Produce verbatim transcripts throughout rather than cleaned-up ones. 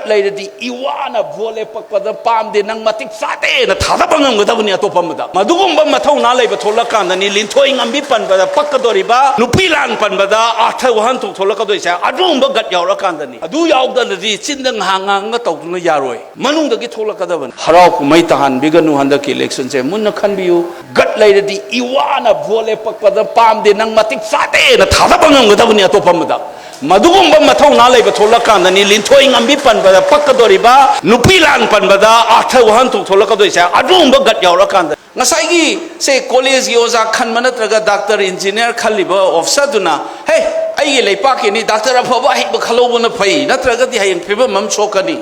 ꯂꯩꯔꯗꯤ ꯏꯋꯥꯅ ꯚꯣꯠ ꯂꯦꯞꯄꯛꯄꯗ ꯄꯥꯝꯗꯦ, ꯅꯪ ꯃꯇꯤꯛ ꯆꯥꯗꯦꯅ ꯊꯥꯗꯕ ꯉꯝꯒꯗꯕꯅꯤ ꯑꯇꯣꯞꯄ ꯑꯃꯗ꯫ ꯃꯗꯨꯒꯨꯝꯕ ꯃꯊꯧꯅꯥ ꯂꯩꯕ ꯊꯣꯛꯂꯛꯀꯥꯟꯗꯅꯤ ꯂꯤꯟꯊꯣꯏ ꯉꯝꯕꯤ ꯄꯟꯕꯗ ꯄꯛꯀꯗꯣꯔꯤꯕ, ꯅꯨꯄꯤ ꯂꯥꯟ ꯄꯟꯕꯗ ꯑꯥꯔꯊ ꯋꯥꯍꯟꯊꯣꯛ ꯊꯣꯛꯂꯛꯀꯗꯣꯏꯁꯦ꯫ ꯑꯗꯨꯒꯨꯝꯕ ꯒꯠ ꯌꯥꯎꯔꯀꯥꯟꯗꯅꯤ꯫ ꯑꯗꯨ ꯌꯥꯎꯗꯅꯗꯤ ꯆꯤꯟꯗ ꯉꯥꯏꯍꯥꯛ ꯉꯥꯡꯉꯒ ꯇꯧꯗꯨꯅ ꯌꯥꯔꯣꯏ, ꯃꯅꯨꯡꯗꯒꯤ ꯊꯣꯛꯂꯛꯀꯗꯕꯅꯤ꯫ ꯍꯔꯥꯎ ꯀꯨꯝꯍꯩ ꯇꯥꯍꯟꯕꯤꯒꯅꯨ ꯍꯟꯗꯛꯀꯤ ꯏꯂꯦꯛꯁꯟꯁꯦ꯫ ꯃꯨꯟꯅ ꯈꯟꯕꯤꯌꯨ꯫ ꯒꯠ ꯂꯩꯔꯗꯤ ꯏꯋꯥꯅ ꯚꯣꯠ ꯂꯦꯞꯄꯛꯄꯗ ꯄꯥꯝꯗꯦ, ꯅꯪ ꯃꯇꯤꯛ ꯆꯥꯗꯦꯅ ꯊꯥꯗꯕ ꯉꯝꯒꯗꯕꯅꯤ ꯑꯇꯣꯞꯄ ꯑꯃꯗ꯫ ꯃꯗꯨꯒꯨꯝꯕ ꯃꯊꯧꯅꯥ ꯂꯩꯕ ꯊꯣꯛꯂꯛꯀꯥꯟꯗꯅꯤ ꯂꯤꯟꯊꯣꯏ ꯉꯝꯕꯤ ꯄꯟꯕꯗ ꯄꯛꯀꯗꯣꯔꯤꯕ, ꯅꯨꯄꯤ ꯂꯥꯟ ꯄꯟꯕꯗ ꯑꯥꯔꯊ ꯋꯥꯍꯟꯊꯣꯛ ꯊꯣꯛꯂꯛꯀꯗꯣꯏꯁꯦ꯫ ꯑꯗꯨꯒꯨꯝꯕ ꯒꯠ ꯌꯥꯎꯔꯀꯥꯟꯗ꯫ ꯉꯁꯥꯏꯒꯤ ꯁꯦ ꯀꯣꯂꯦꯖꯒꯤ ꯑꯣꯖꯥ ꯈꯟꯕ ꯅꯠꯇ꯭ꯔꯒ ꯗꯥꯛꯇꯔ, ꯏꯟꯖꯤꯅꯤꯌꯥꯔ ꯈꯜꯂꯤꯕ ꯑꯣꯐꯤꯁꯔꯗꯨꯅ, "ꯍꯦ, ꯑꯩꯒꯤ ꯂꯩꯄꯥꯛꯀꯤꯅꯤ, ꯗꯥꯛꯇꯔ ꯑꯐꯕ ꯑꯍꯩꯕ ꯈꯜꯍꯧꯕꯅ ꯐꯩ, ꯅꯠꯇ꯭ꯔꯒꯗꯤ ꯍꯌꯦꯡ ꯐꯤꯕꯝ ꯑꯃ ꯁꯣꯛꯀꯅꯤ꯫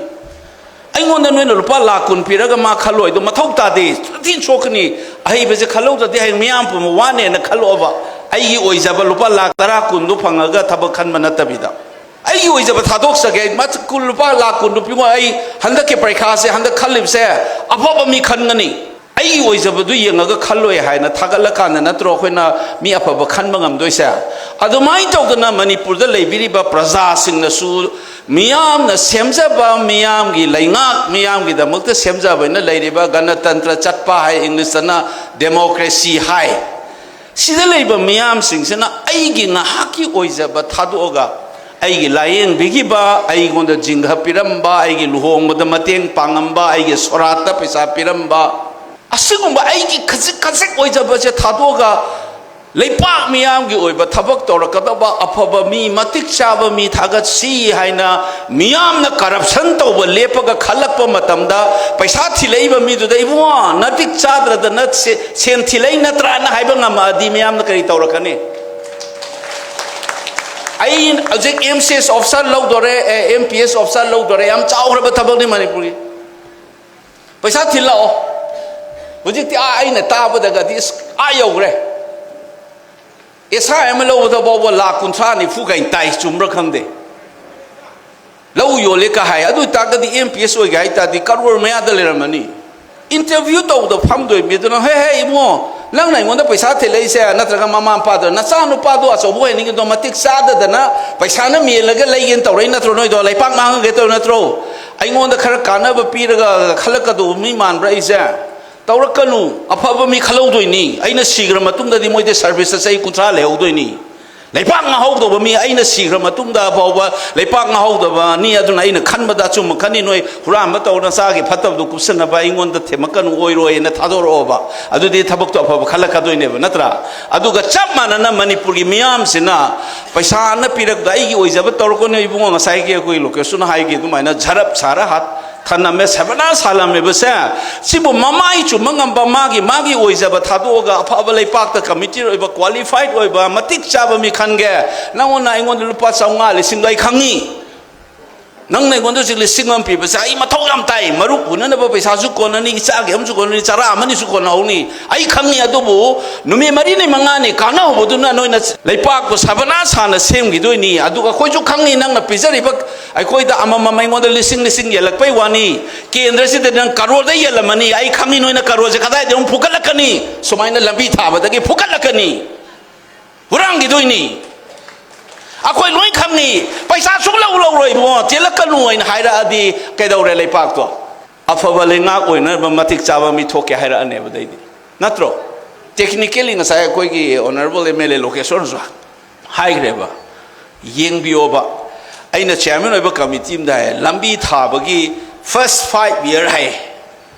ꯑꯩꯉꯣꯟꯗ ꯅꯣꯏꯅ ꯂꯨꯄꯥ ꯂꯥꯛ ꯀꯨꯟ ꯄꯤꯔꯒ ꯃꯥ ꯈꯜꯂꯣꯏꯗꯣ ꯃꯊꯧ ꯇꯥꯗꯦ, ꯊꯤꯅ ꯁꯣꯛꯀꯅꯤ꯫ ꯑꯍꯩꯕꯁꯦ ꯈꯜꯍꯧꯗ꯭ꯔꯗꯤ ꯍꯌꯦꯡ ꯃꯤꯌꯥꯝ ꯄꯨꯝꯕ ꯋꯥꯅꯦꯅ ꯈꯜꯂꯣꯕ꯫ ꯑꯩꯒꯤ ꯑꯣꯏꯖꯕ ꯂꯨꯄꯥ ꯂꯥꯛ ꯇꯔꯥ ꯀꯨꯟꯗꯣ ꯐꯪꯉꯒ ꯊꯕꯛ ꯈꯟꯕ ꯅꯠꯇꯕꯤꯗ, ꯑꯩꯒꯤ ꯑꯣꯏꯖꯕ ꯊꯥꯗꯣꯛꯆꯒꯦ꯫ ꯃꯥ ꯀꯨꯟ, ꯂꯨꯄꯥ ꯂꯥꯛ ꯀꯨꯟꯗꯣ ꯄꯤꯉꯣ, ꯑꯩ ꯍꯟꯗꯛꯀꯤ ꯄꯔꯤꯈꯥꯁꯦ, ꯍꯟꯗꯛ ꯈꯜꯂꯤꯕꯁꯦ ꯑꯐꯕ ꯃꯤ ꯈꯟꯒꯅꯤ꯫ ꯑꯩꯒꯤ ꯑꯣꯏꯖꯕꯗꯨ ꯌꯦꯡꯉꯒ ꯈꯜꯂꯣꯏ" ꯍꯥꯏꯅ ꯊꯥꯒꯠꯂꯀꯥꯟꯗ ꯅꯠꯇ꯭ꯔꯣ ꯑꯩꯈꯣꯏꯅ ꯃꯤ ꯑꯐꯕ ꯈꯟꯕ ꯉꯝꯗꯣꯏꯁꯦ? ꯑꯗꯨꯃꯥꯏꯅ ꯇꯧꯗꯅ ꯃꯅꯤꯄꯨꯔꯗ ꯂꯩꯕꯤꯔꯤꯕ ꯄ꯭ꯔꯖꯥꯁꯤꯡꯅꯁꯨ ꯃꯤꯌꯥꯝꯅ ꯁꯦꯝꯖꯕ, ꯃꯤꯌꯥꯝꯒꯤ ꯂꯩꯉꯥꯛ, ꯃꯤꯌꯥꯝꯒꯤꯗꯃꯛꯇ ꯁꯦꯝꯖꯕ ꯍꯥꯏꯅ ꯂꯩꯔꯤꯕ ꯒꯅꯇꯟꯇ꯭ꯔ ꯆꯠꯄ ꯍꯥꯏ, ꯏꯪꯂꯤꯁꯇꯅ ꯗꯦꯃꯣꯀ꯭ꯔꯦꯁꯤ ꯍꯥꯏ꯫ ꯁꯤꯗ ꯂꯩꯕ ꯃꯤꯌꯥꯝꯁꯤꯡꯁꯤꯅ ꯑꯩꯒꯤ ꯉꯥꯏꯍꯥꯛꯀꯤ ꯑꯣꯏꯖꯕ ꯊꯥꯗꯣꯛꯑꯒ, ꯑꯩꯒꯤ ꯂꯥꯏꯌꯦꯡꯕꯤꯈꯤꯕ, ꯑꯩꯉꯣꯟꯗ ꯖꯤꯡꯒ ꯄꯤꯔꯝꯕ, ꯑꯩꯒꯤ ꯂꯨꯍꯣꯡꯕꯗ ꯃꯇꯦꯡ ꯄꯥꯡꯉꯝꯕ, ꯑꯩꯒꯤ ꯁꯣꯔꯥꯠꯇ ꯄꯩꯁꯥ ꯄꯤꯔꯝꯕ, ꯑꯁꯤꯒꯨꯝꯕ ꯑꯩꯒꯤ ꯈꯖꯤꯛ ꯈꯖꯤꯛ ꯑꯣꯏꯖꯕꯁꯦ ꯊꯥꯗꯣꯛꯑꯒ ꯂꯩꯄꯥꯛ ꯃꯤꯌꯥꯝꯒꯤ ꯑꯣꯏꯕ ꯊꯕꯛ ꯇꯧꯔꯛꯀꯗꯕ ꯑꯐꯕ ꯃꯤ, ꯃꯇꯤꯛ ꯆꯥꯕ ꯃꯤ ꯊꯥꯒꯠꯁꯤ ꯍꯥꯏꯅ ꯃꯤꯌꯥꯝꯅ ꯀꯔꯞꯁꯟ ꯇꯧꯕ ꯂꯦꯞꯄꯒ ꯈꯜꯂꯛꯄ ꯃꯇꯝꯗ, ꯄꯩꯁꯥ ꯊꯤꯜꯂꯛꯏꯕ ꯃꯤꯗꯨꯗ, "ꯏꯕꯨꯡꯉꯣ, ꯅꯇꯤꯛ ꯆꯥꯗ꯭ꯔꯗꯅ ꯁꯦ-, ꯁꯦꯟ ꯊꯤꯜꯂꯛꯏ ꯅꯠꯇ꯭ꯔꯥꯅ" ꯍꯥꯏꯕ ꯉꯝꯃꯛꯑꯗꯤ ꯃꯤꯌꯥꯝꯅ ꯀꯔꯤ ꯇꯧꯔꯛꯀꯅꯤ? ꯑꯩ ꯍꯧꯖꯤꯛ ꯑꯦꯝ ꯁꯤ ꯑꯦꯁ ꯑꯣꯐꯤꯁꯥꯔ ꯂꯧꯗꯣꯔꯦ, ꯑꯦ, ꯑꯦꯝ ꯄꯤ ꯑꯦꯁ ꯑꯣꯐꯤꯁꯥꯔ ꯂꯧꯗꯣꯔꯦ, ꯌꯥꯝ ꯆꯥꯎꯈ꯭ꯔꯕ ꯊꯕꯛꯅꯤ ꯃꯅꯤꯄꯨꯔꯒꯤ꯫ ꯄꯩꯁꯥ ꯊꯤꯜꯂꯛꯑꯣ꯫ ꯍꯧꯖꯤꯛꯇꯤ ꯑꯥ ꯑꯩꯅ ꯇꯥꯕꯗꯒꯗꯤ ꯑꯁ ꯑꯥ ꯌꯧꯈ꯭ꯔꯦ꯫ ꯑꯦꯁ ꯑꯥꯏ ꯑꯃ ꯂꯧꯕꯗ ꯐꯥꯎꯕ ꯂꯥꯛ ꯀꯨꯟꯊ꯭ꯔꯥ ꯅꯤꯐꯨ ꯀꯩꯅ ꯇꯥꯏ, ꯆꯨꯝꯕ꯭ꯔꯥ ꯈꯪꯗꯦ꯫ ꯂꯧ ꯌꯣꯜꯂꯦ ꯀ ꯍꯥꯏ꯫ ꯑꯗꯨ ꯑꯣꯏꯇꯥꯔꯒꯗꯤ ꯑꯦꯝ ꯄꯤ ꯑꯦꯁ ꯑꯣꯏꯒꯦ ꯍꯥꯏ ꯇꯥꯔꯗꯤ ꯀꯔꯣꯔ ꯃꯌꯥꯗ ꯂꯩꯔꯝꯃꯅꯤ꯫ ꯏꯟꯇꯔꯚ꯭ꯌꯨ ꯇꯧꯕꯗ ꯐꯝꯗꯣꯏ ꯃꯤꯗꯨꯅ, "ꯍꯦ, ꯍꯦ, ꯏꯕꯨꯡꯉꯣ, ꯅꯪꯅ ꯑꯩꯉꯣꯟꯗ ꯄꯩꯁꯥ ꯊꯤꯜꯂꯛꯏꯁꯦ, ꯅꯠꯇ꯭ꯔꯒ ꯃꯃꯥ ꯃꯄꯥꯗꯣ, ꯅꯆꯥ ꯅꯨꯄꯥꯗꯣ ꯑꯆꯧꯕ ꯑꯣꯏꯍꯟꯅꯤꯡꯉꯤꯗꯣ ꯃꯇꯤꯛ ꯆꯥꯗꯗꯅ ꯄꯩꯁꯥꯅ ꯃꯦꯜꯂꯒ ꯂꯩꯒꯦꯅ ꯇꯧꯔꯛꯏ ꯅꯠꯇ꯭ꯔꯣ? ꯅꯣꯏꯗꯣ ꯂꯩꯄꯥꯛ ꯃꯥꯡꯍꯟꯒꯦ ꯇꯧꯔꯤ ꯅꯠꯇ꯭ꯔꯣ? ꯑꯩꯉꯣꯟꯗ ꯈꯔ ꯀꯥꯟꯅꯕ ꯄꯤꯔꯒ ꯈꯜꯂꯛꯀꯗꯧꯕ ꯃꯤ ꯃꯥꯟꯕ꯭ꯔꯥ ꯑꯩꯁꯦ? ꯇꯧꯔꯛꯀꯅꯨ꯫ ꯑꯐꯕ ꯃꯤ ꯈꯜꯍꯧꯗꯣꯏꯅꯤ꯫ ꯑꯩꯅ ꯁꯤꯈ꯭ꯔ ꯃꯇꯨꯡꯗꯗꯤ ꯃꯣꯏꯗꯤ ꯁꯥꯔꯚꯤꯁꯇ ꯆꯍꯤ ꯀꯨꯟꯊ꯭ꯔꯥ ꯂꯩꯍꯧꯗꯣꯏꯅꯤ꯫ ꯂꯩꯄꯥꯛ ꯉꯥꯍꯧꯗꯧꯕ ꯃꯤ, ꯑꯩꯅ ꯁꯤꯈ꯭ꯔ ꯃꯇꯨꯡꯗ ꯐꯥꯎꯕ ꯂꯩꯄꯥꯛ ꯉꯥꯍꯧꯗꯕꯅꯤ꯫ ꯑꯗꯨꯅ ꯑꯩꯅ ꯈꯟꯕꯗ ꯑꯆꯨꯝꯕ ꯈꯟꯅꯤ꯫ ꯅꯣꯏ ꯍꯨꯔꯥꯟꯕ ꯇꯧꯔ ꯅꯆꯥꯒꯤ ꯐꯠꯇꯕꯗꯨ ꯀꯨꯞꯁꯟꯅꯕ ꯑꯩꯉꯣꯟꯗ ꯊꯦꯝꯃꯛꯀꯅꯨ, ꯑꯣꯏꯔꯣꯏꯅ ꯊꯥꯗꯣꯔꯛꯑꯣꯕ꯫ ꯑꯗꯨꯗꯤ ꯊꯕꯛꯇꯣ ꯑꯐꯕ ꯈꯜꯂꯛꯀꯗꯣꯏꯅꯦꯕ, ꯅꯠꯇ꯭ꯔꯥ? ꯑꯗꯨꯒ ꯆꯞ ꯃꯥꯟꯅꯅ ꯃꯅꯤꯄꯨꯔꯒꯤ ꯃꯤꯌꯥꯝꯁꯤꯅ ꯄꯩꯁꯥꯅ ꯄꯤꯔꯛꯄꯗ ꯑꯩꯒꯤ ꯑꯣꯏꯖꯕ ꯇꯧꯔꯛꯀꯅꯨ ꯏꯕꯨꯡꯉꯣ꯫ ꯉꯁꯥꯏꯒꯤ ꯑꯩꯈꯣꯏ ꯂꯣꯀꯦꯁꯟ ꯍꯥꯏꯒꯦ ꯑꯗꯨꯃꯥꯏꯅ ꯖꯔꯞ ꯁꯥꯔ ꯍꯥꯠ ꯊꯅꯝꯃꯦ, ꯁꯕꯅꯥ ꯁꯥꯂꯝꯃꯦꯕꯁꯦ꯫ ꯁꯤꯕꯨ ꯃꯃꯥꯏ ꯆꯨꯝꯕ ꯉꯝꯕ, ꯃꯥꯒꯤ, ꯃꯥꯒꯤ ꯑꯣꯏꯖꯕ ꯊꯥꯗꯣꯛꯑꯒ ꯑꯐꯕ ꯂꯩꯄꯥꯛꯇ ꯀꯃꯤꯇꯤ ꯑꯣꯏꯕ, ꯀ꯭ꯋꯥꯂꯤꯐꯥꯏꯠ ꯑꯣꯏꯕ, ꯃꯇꯤꯛ ꯆꯥꯕ ꯃꯤ ꯈꯟꯒꯦ꯫ ꯅꯪꯉꯣꯟꯗ ꯑꯩꯉꯣꯟꯗ ꯂꯨꯄꯥ ꯆꯥꯝꯃꯉꯥ, ꯂꯤꯁꯤꯡꯗꯣ ꯑꯩ ꯈꯪꯉꯤ꯫ ꯅꯪꯅ ꯑꯩꯉꯣꯟꯗ ꯍꯧꯖꯤꯛ ꯂꯤꯁꯤꯡ ꯑꯃ ꯄꯤꯕꯁꯦ ꯑꯩ ꯃꯊꯧ ꯌꯥꯝ ꯇꯥꯏ꯫ ꯃꯔꯨꯞ ꯍꯨꯟꯅꯅꯕ ꯄꯩꯁꯥꯁꯨ ꯀꯣꯟꯅꯅꯤ, ꯏꯆꯥꯒꯤ ꯑꯃꯁꯨ ꯀꯣꯟꯅꯅꯤ, ꯆꯔꯥ ꯑꯃꯅꯤꯁꯨ ꯀꯣꯟꯅꯍꯧꯅꯤ꯫ ꯑꯩ ꯈꯪꯉꯤ꯫ ꯑꯗꯨꯕꯨ ꯅꯨꯃꯤꯠ ꯃꯔꯤꯅꯤ ꯃꯉꯥꯅꯤ ꯀꯥꯟꯅꯍꯧꯕꯗꯨꯅ ꯅꯣꯏꯅ ꯂꯩꯄꯥꯛꯄꯨ ꯁꯕꯅꯥ ꯁꯥꯅ ꯁꯦꯝꯈꯤꯗꯣꯏꯅꯤ꯫ ꯑꯗꯨꯒ ꯑꯩꯈꯣꯏꯁꯨ ꯈꯪꯉꯤ, ꯅꯪꯅ ꯄꯤꯖꯔꯤꯕ ꯑꯩꯈꯣꯏꯗ ꯑꯃꯃꯝ ꯑꯩꯉꯣꯟꯗ ꯂꯤꯁꯤꯡ ꯂꯤꯁꯤꯡ ꯌꯦꯜꯂꯛꯄꯩ ꯋꯥꯅꯤ꯫ ꯀꯦꯟꯗ꯭ꯔꯁꯤꯗ ꯅꯪ ꯀꯔꯣꯔꯗ ꯌꯦꯜꯂꯝꯃꯅꯤ꯫ ꯑꯩ ꯈꯪꯉꯤ ꯅꯣꯏꯅ ꯀꯔꯣꯔꯁꯦ ꯀꯗꯥꯏꯗ ꯑꯃꯨꯛ ꯐꯨꯒꯠꯂꯛꯀꯅꯤ꯫ ꯁꯨꯃꯥꯏꯅ ꯂꯝꯕꯤ ꯊꯥꯕꯗꯒꯤ ꯐꯨꯒꯠꯂꯛꯀꯅꯤ꯫ ꯍꯨꯔꯥꯟꯈꯤꯗꯣꯏꯅꯤ꯫ ꯑꯩꯈꯣꯏ ꯂꯣꯏ ꯈꯪꯉꯤ꯫ ꯄꯩꯁꯥ ꯁꯨꯡꯂꯧ ꯂꯧꯔꯣꯏ ꯏꯕꯨꯡꯉꯣ, ꯆꯦꯜꯂꯛꯀꯅꯨ ꯍꯥꯏꯅ ꯍꯥꯏꯔꯛꯑꯗꯤ ꯀꯩꯗꯧꯔꯦ? ꯂꯩꯄꯥꯛꯇꯣ ꯑꯐꯕ ꯂꯩꯉꯥꯛ ꯑꯣꯏꯅꯕ ꯃꯇꯤꯛ ꯆꯥꯕ ꯃꯤ ꯊꯣꯛꯀꯦ ꯍꯥꯏꯔꯛꯑꯅꯦꯕ ꯑꯗꯩꯗꯤ, ꯅꯠꯇ꯭ꯔꯣ? ꯇꯦꯛꯅꯤꯀꯦꯜꯂꯤ ꯉꯁꯥꯏ ꯑꯩꯈꯣꯏꯒꯤ ꯑꯣꯅꯔꯦꯕꯜ ꯑꯦꯝ ꯑꯦꯜ ꯑꯦ ꯂꯣꯀꯦꯁꯣꯔꯅꯁꯨ ꯍꯥꯏꯈ꯭ꯔꯦꯕ꯫ ꯌꯦꯡꯕꯤꯌꯣꯕ, ꯑꯩꯅ ꯆꯤꯌꯥꯔꯃꯦꯟ ꯑꯣꯏꯕ ꯀꯃꯤꯇꯤ ꯑꯃꯗ ꯍꯥꯏ, ꯂꯝꯕꯤ ꯊꯥꯕꯒꯤ ꯐꯥꯔꯁ ꯐꯥꯏꯚ ꯏꯌꯥꯔ ꯍꯥꯏ,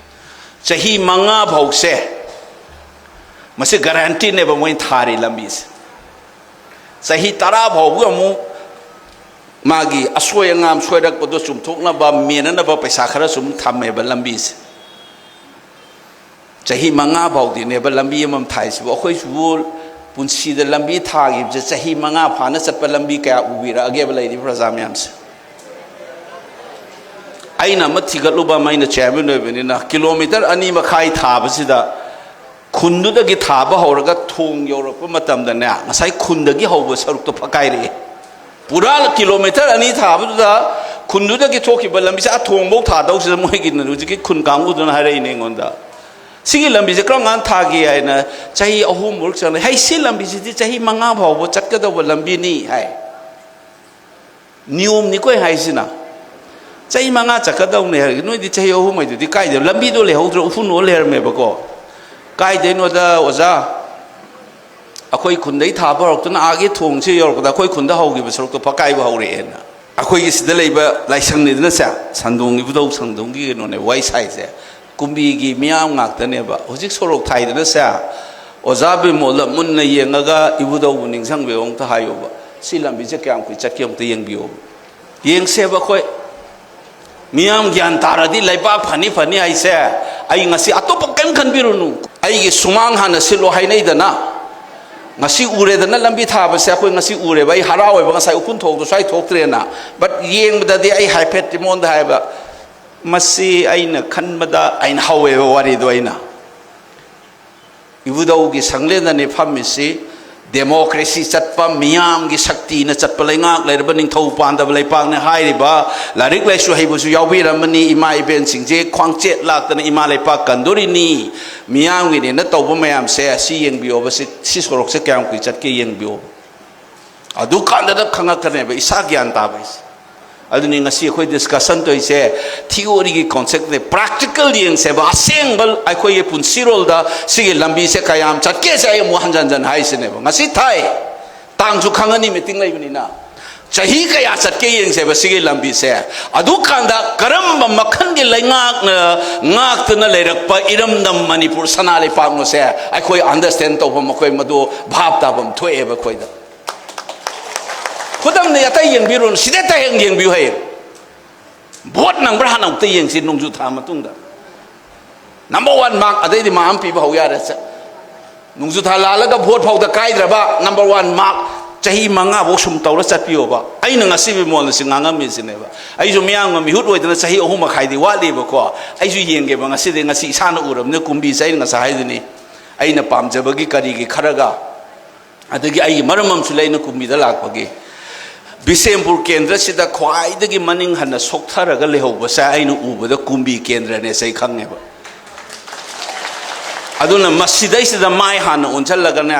ꯆꯍꯤ ꯃꯉꯥ ꯐꯥꯎꯁꯦ ꯃꯁꯤ ꯒꯥꯔꯦꯟꯇꯤꯅꯦꯕ ꯃꯣꯏꯅ ꯊꯥꯔꯤ ꯂꯝꯕꯤꯁꯦ꯫ ꯆꯍꯤ ꯇꯔꯥ ꯐꯥꯎꯕꯒꯤ ꯑꯃꯨꯛ ꯃꯥꯒꯤ ꯑꯁꯣꯏ ꯑꯉꯥꯝ ꯁꯣꯏꯔꯛꯄꯗꯣ ꯆꯨꯝꯊꯣꯛꯅꯕ, ꯃꯦꯟꯅꯅꯕ ꯄꯩꯁꯥ ꯈꯔꯁꯨ ꯑꯃꯨꯛ ꯊꯝꯃꯦꯕ ꯂꯝꯕꯤꯁꯦ꯫ ꯆꯍꯤ ꯃꯉꯥ ꯐꯥꯎꯗꯤꯅꯦꯕ ꯂꯝꯕꯤ ꯑꯃꯃꯝ ꯊꯥꯏꯁꯤꯕꯨ꯫ ꯑꯩꯈꯣꯏꯁꯤꯕꯨ ꯄꯨꯟꯁꯤꯗ ꯂꯝꯕꯤ ꯊꯥꯈꯤꯕꯁꯦ ꯆꯍꯤ ꯃꯉꯥ ꯐꯥꯅ ꯆꯠꯄ ꯂꯝꯕꯤ ꯀꯌꯥ ꯎꯕꯤꯔꯛꯑꯒꯦꯕ ꯂꯩꯔꯤꯕ ꯄ꯭ꯔꯖꯥ ꯃꯌꯥꯝꯁꯦ? ꯑꯩꯅ ꯑꯃ ꯊꯤꯒꯠꯂꯨꯕ ꯑꯃ, ꯑꯩꯅ ꯆꯤꯌꯥꯔꯃꯦꯟ ꯑꯣꯏꯕꯅꯤꯅ, ꯀꯤꯂꯣꯃꯤꯇꯔ ꯑꯅꯤ ꯃꯈꯥꯏ ꯊꯥꯕꯁꯤꯗ ꯈꯨꯟꯗꯨꯗꯒꯤ ꯊꯥꯕ ꯍꯧꯔꯒ ꯊꯣꯡ ꯌꯧꯔꯛꯄ ꯃꯇꯝꯗꯅꯦ, ꯉꯁꯥꯏ ꯈꯨꯟꯗꯒꯤ ꯍꯧꯕ ꯁꯔꯨꯛꯇꯣ ꯐꯛꯀꯥꯏꯔꯛꯑꯦ꯫ ꯄꯨꯔꯥ ꯀꯤꯂꯣꯃꯤꯇꯔ ꯑꯅꯤ ꯊꯥꯕꯗꯨꯗ ꯈꯨꯟꯗꯨꯗꯒꯤ ꯊꯣꯛꯈꯤꯕ ꯂꯝꯕꯤꯁꯦ ꯑꯥ ꯊꯣꯡꯐꯧ ꯊꯥꯗꯧꯁꯤꯗ ꯃꯣꯏꯒꯤ ꯍꯧꯖꯤꯛꯀꯤ ꯈꯨꯟ ꯀꯥꯡꯕꯨꯗꯨꯅ ꯍꯥꯏꯔꯛꯏꯅꯦ ꯑꯩꯉꯣꯟꯗ, "ꯁꯤꯒꯤ ꯂꯝꯕꯤꯁꯦ ꯀꯔꯝ ꯀꯥꯟꯗ ꯊꯥꯒꯦ?" ꯍꯥꯏꯅ꯫ "ꯆꯍꯤ ꯑꯍꯨꯝꯃꯨꯛ ꯆꯪꯂꯦ"꯫ "ꯍꯩ, ꯁꯤ ꯂꯝꯕꯤꯁꯤꯗꯤ ꯆꯍꯤ ꯃꯉꯥ ꯐꯥꯎꯕ ꯆꯠꯀꯗꯧꯕ ꯂꯝꯕꯤꯅꯤ" ꯍꯥꯏ꯫ ꯅꯤꯌꯣꯝꯅꯤꯀꯣ ꯑꯩ ꯍꯥꯏꯁꯤꯅ꯫ ꯆꯍꯤ ꯃꯉꯥ ꯆꯠꯀꯗꯧꯅꯦ ꯍꯥꯏꯔꯒ, ꯅꯣꯏꯗꯤ ꯆꯍꯤ ꯑꯍꯨꯝ ꯍꯥꯏꯗꯨꯗꯤ ꯀꯥꯏꯗ? ꯂꯝꯕꯤꯗꯣ ꯂꯩꯍꯧꯗ꯭ꯔꯣ? ꯎꯐꯨꯟ ꯑꯣꯜ ꯂꯩꯔꯝꯃꯦꯕꯀꯣ꯫ ꯀꯥꯏꯗꯩꯅꯣꯗ ꯑꯣꯖꯥ, ꯑꯩꯈꯣꯏ ꯈꯨꯟꯗꯩ ꯊꯥꯕ ꯍꯧꯔꯛꯇꯅ ꯑꯥꯒꯤ ꯊꯣꯡꯁꯦ ꯌꯧꯔꯛꯄꯗ ꯑꯩꯈꯣꯏ ꯈꯨꯟꯗ ꯍꯧꯈꯤꯕ ꯁꯔꯨꯛꯇꯣ ꯄꯀꯥꯏꯕ ꯍꯧꯔꯛꯑꯦꯅ꯫ ꯑꯩꯈꯣꯏꯒꯤ ꯁꯤꯗ ꯂꯩꯕ ꯂꯥꯏꯁꯪꯅꯤꯗꯅꯁꯦ, ꯁꯟꯗꯣꯡ ꯏꯕꯨꯙꯧ ꯁꯪꯗꯣꯡꯒꯤ ꯀꯩꯅꯣꯅꯦ ꯋꯥꯔꯤ ꯁꯥꯏꯁꯦ꯫ ꯀꯨꯝꯕꯤꯒꯤ ꯃꯤꯌꯥꯝ ꯉꯥꯛꯇꯅꯦꯕ꯫ ꯍꯧꯖꯤꯛ ꯁꯣꯔꯣꯛ ꯊꯥꯏꯗꯅꯁꯦ, ꯑꯣꯖꯥ ꯕꯤꯃꯣꯜꯗ ꯃꯨꯟꯅ ꯌꯦꯡꯉꯒ ꯏꯕꯨꯙꯧꯕꯨ ꯅꯤꯡꯁꯤꯡꯕꯤꯌꯣ ꯑꯝꯇ ꯍꯥꯏꯌꯣꯕ꯫ ꯁꯤ ꯂꯝꯕꯤꯁꯦ ꯀꯌꯥꯝ ꯀꯨꯏ ꯆꯠꯀꯦ ꯑꯝꯇ ꯌꯦꯡꯕꯤꯌꯣꯕ꯫ ꯌꯦꯡꯁꯦꯕ ꯑꯩꯈꯣꯏ꯫ ꯃꯤꯌꯥꯝ ꯒ꯭ꯌꯥꯟ ꯇꯥꯔꯗꯤ ꯂꯩꯕꯥꯛ ꯐꯅꯤ ꯐꯅꯤ ꯍꯥꯏꯁꯦ꯫ ꯑꯩ ꯉꯁꯤ ꯑꯇꯣꯞꯄ ꯀꯔꯤꯝ ꯈꯟꯕꯤꯔꯨꯅꯨ꯫ ꯑꯩꯒꯤ ꯁꯨꯃꯥꯡ ꯍꯥꯟꯅ ꯁꯤꯠꯂꯣ ꯍꯥꯏꯅꯩꯗꯅ꯫ ꯉꯁꯤ ꯎꯔꯦꯗꯅ ꯂꯝꯕꯤ ꯊꯥꯕꯁꯦ, ꯑꯩꯈꯣꯏ ꯉꯁꯤ ꯎꯔꯦꯕ꯫ ꯑꯩ ꯍꯔꯥꯎꯋꯦꯕ, ꯉꯁꯥꯏ ꯎꯐꯨꯟ ꯊꯣꯛꯇꯣ ꯁ꯭ꯋꯥꯏ ꯊꯣꯛꯇ꯭ꯔꯦꯅ꯫ But ꯌꯦꯡꯕꯗꯗꯤ ꯑꯩ ꯍꯥꯏꯐꯦꯠ ꯃꯉꯣꯟꯗ ꯍꯥꯏꯕ, ꯃꯁꯤ ꯑꯩꯅ ꯈꯟꯕꯗ ꯑꯩꯅ ꯍꯧꯋꯦꯕ ꯋꯥꯔꯤꯗꯣ ꯑꯩꯅ꯫ ꯏꯕꯨꯙꯧꯒꯤ ꯁꯪꯂꯦꯟꯗꯅꯤ ꯐꯝꯃꯤꯁꯤ꯫ ꯗꯦꯃꯣꯀ꯭ꯔꯦꯁꯤ ꯆꯠꯄ, ꯃꯤꯌꯥꯝꯒꯤ ꯁꯛꯇꯤꯅ ꯆꯠꯄ ꯂꯩꯉꯥꯛ ꯂꯩꯔꯕ ꯅꯤꯡꯊꯧ ꯄꯥꯟꯗꯕ ꯂꯩꯄꯥꯛꯅꯤ ꯍꯥꯏꯔꯤꯕ ꯂꯥꯏꯔꯤꯛ ꯂꯥꯏꯁꯨ ꯍꯩꯕꯁꯨ ꯌꯥꯎꯕꯤꯔꯝꯃꯅꯤ꯫ ꯏꯃꯥ ꯏꯕꯦꯟꯁꯤꯡꯁꯦ ꯈ꯭ꯋꯥꯡꯆꯦꯠ ꯂꯥꯛꯇꯅ ꯏꯃꯥ ꯂꯩꯄꯥꯛ ꯀꯟꯗꯣꯔꯤꯅꯤ꯫ ꯃꯤꯌꯥꯝꯒꯤꯅꯦꯅ ꯇꯧꯕ ꯃꯌꯥꯝꯁꯦ ꯁꯤ ꯌꯦꯡꯕꯤꯌꯣꯕ꯫ ꯁꯤ, ꯁꯤ ꯁꯣꯔꯣꯛꯁꯦ ꯀꯌꯥꯝ ꯀꯨꯏ ꯆꯠꯀꯦ ꯌꯦꯡꯕꯤꯌꯣꯕ꯫ ꯑꯗꯨꯀꯥꯟꯗꯗ ꯈꯪꯉꯛꯀꯅꯦꯕ ꯏꯁꯥ ꯒ꯭ꯌꯥꯟ ꯇꯥꯕ ꯍꯥꯏꯁꯦ꯫ ꯑꯗꯨꯅꯤ ꯉꯁꯤ ꯑꯩꯈꯣꯏ ꯗꯤꯁꯀꯁꯟ ꯇꯧꯔꯤꯁꯦ꯫ ꯊꯤꯑꯣꯔꯤꯒꯤ ꯀꯣꯟꯁꯦꯞꯅꯦ, ꯄ꯭ꯔꯥꯛꯇꯤꯀꯦꯜ ꯌꯦꯡꯁꯦꯕ꯫ ꯑꯁꯦꯡꯕ ꯑꯩꯈꯣꯏꯒꯤ ꯄꯨꯟꯁꯤꯔꯣꯜꯗ ꯁꯤꯒꯤ ꯂꯝꯕꯤꯁꯦ ꯀꯌꯥꯝ ꯆꯠꯀꯦꯁꯦ ꯑꯩ ꯑꯃꯨꯛ ꯍꯟꯖꯟ ꯍꯟꯖꯟ ꯍꯥꯏꯁꯤꯅꯦꯕ꯫ ꯉꯁꯤ ꯊꯥꯏ, ꯇꯥꯡꯁꯨ ꯈꯪꯉꯅꯤ ꯃꯤꯇꯤꯡ ꯂꯩꯕꯅꯤꯅ꯫ ꯆꯍꯤ ꯀꯌꯥ ꯆꯠꯀꯦ ꯌꯦꯡꯁꯦꯕ ꯁꯤꯒꯤ ꯂꯝꯕꯤꯁꯦ꯫ ꯑꯗꯨꯀꯥꯟꯗ ꯀꯔꯝꯕ ꯃꯈꯜꯒꯤ ꯂꯩꯉꯥꯛꯅ ꯉꯥꯛꯇꯨꯅ ꯂꯩꯔꯛꯄ ꯏꯔꯝꯗꯝ ꯃꯅꯤꯄꯨꯔ ꯁꯅꯥ ꯂꯩꯄꯥꯛꯅꯣꯁꯦ ꯑꯩꯈꯣꯏ ꯑꯟꯗꯔꯁꯇꯦꯟ ꯇꯧꯐꯝ, ꯑꯩꯈꯣꯏ ꯃꯗꯨ ꯚꯥꯞ ꯇꯥꯐꯝ ꯊꯣꯛꯑꯦꯕ ꯑꯩꯈꯣꯏꯗ꯫ ꯈꯨꯗꯝꯅꯤ, ꯑꯇꯩ ꯌꯦꯡꯕꯤꯔꯨꯅꯨ, ꯁꯤꯗ ꯍꯦꯛ ꯌꯦꯡꯕꯤꯌꯨ ꯍꯌꯦꯡ꯫ ꯚꯣꯠ ꯅꯪꯕ꯭ꯔꯥ ꯍꯥꯟꯅ ꯑꯃꯨꯛꯇ ꯌꯦꯡꯁꯤ ꯅꯣꯡꯖꯨ ꯊꯥ ꯃꯇꯨꯡꯗ꯫ ꯅꯝꯕꯔ ꯋꯥꯟ ꯃꯥꯔꯛ, ꯑꯗꯩꯗꯤ ꯃꯥꯔꯛ ꯑꯃ ꯄꯤꯕ ꯍꯧ ꯌꯥꯔꯦ꯫ ꯆ-, ꯅꯣꯡꯖꯨ ꯊꯥ ꯂꯥꯜꯂꯒ ꯚꯣꯠ ꯐꯥꯎꯗ ꯀꯥꯏꯗ꯭ꯔꯕ ꯅꯝꯕꯔ ꯋꯥꯟ ꯃꯥꯔꯛ ꯆꯍꯤ ꯃꯉꯥꯐꯧ ꯁꯨꯝ ꯇꯧꯔ ꯆꯠꯄꯤꯌꯣꯕ꯫ ꯑꯩꯅ ꯉꯁꯤ ꯕꯤꯃꯣꯜꯅ ꯁꯤ ꯉꯥꯡꯉꯝꯃꯤꯁꯤꯅꯦꯕ꯫ ꯑꯩꯁꯨ ꯃꯤꯌꯥꯝꯒ ꯃꯤꯍꯨꯠ ꯑꯣꯏꯗꯅ ꯆꯍꯤ ꯑꯍꯨꯝ ꯃꯈꯥꯏꯗꯤ ꯋꯥꯠꯂꯤꯕꯀꯣ꯫ ꯑꯩꯁꯨ ꯌꯦꯡꯒꯦꯕ ꯉꯁꯤꯗꯤ, ꯉꯁꯤ ꯏꯁꯥꯅ ꯎꯔꯕꯅꯤꯅ ꯀꯨꯝꯕꯤꯁꯦ ꯑꯩꯅ ꯉꯁꯥꯏ ꯍꯥꯏꯗꯨꯅꯤ꯫ ꯑꯩꯅ ꯄꯥꯝꯖꯕꯒꯤ ꯀꯔꯤꯒꯤ ꯈꯔꯒ ꯑꯗꯒꯤ ꯑꯩꯒꯤ ꯃꯔꯝ ꯑꯃꯁꯨ ꯂꯩ ꯑꯩꯅ ꯀꯨꯝꯕꯤꯗ ꯂꯥꯛꯄꯒꯤ꯫ ꯕꯤꯁꯦꯝꯄꯨꯔ ꯀꯦꯟꯗ꯭ꯔꯁꯤꯗ ꯈ꯭ꯋꯥꯏꯗꯒꯤ ꯃꯅꯤꯡ ꯍꯟꯅ ꯁꯣꯛꯊꯔꯒ ꯂꯩꯍꯧꯕꯁꯦ ꯑꯩꯅ ꯎꯕꯗ ꯀꯨꯝꯕꯤ ꯀꯦꯟꯗ꯭ꯔꯅꯦꯁꯦ ꯑꯩ ꯈꯪꯉꯦꯕ꯫ ꯑꯗꯨꯅ ꯃꯁꯤꯗꯩꯁꯤꯗ ꯃꯥꯏ ꯍꯥꯟꯅ ꯑꯣꯟꯁꯤꯜꯂꯒꯅꯦ,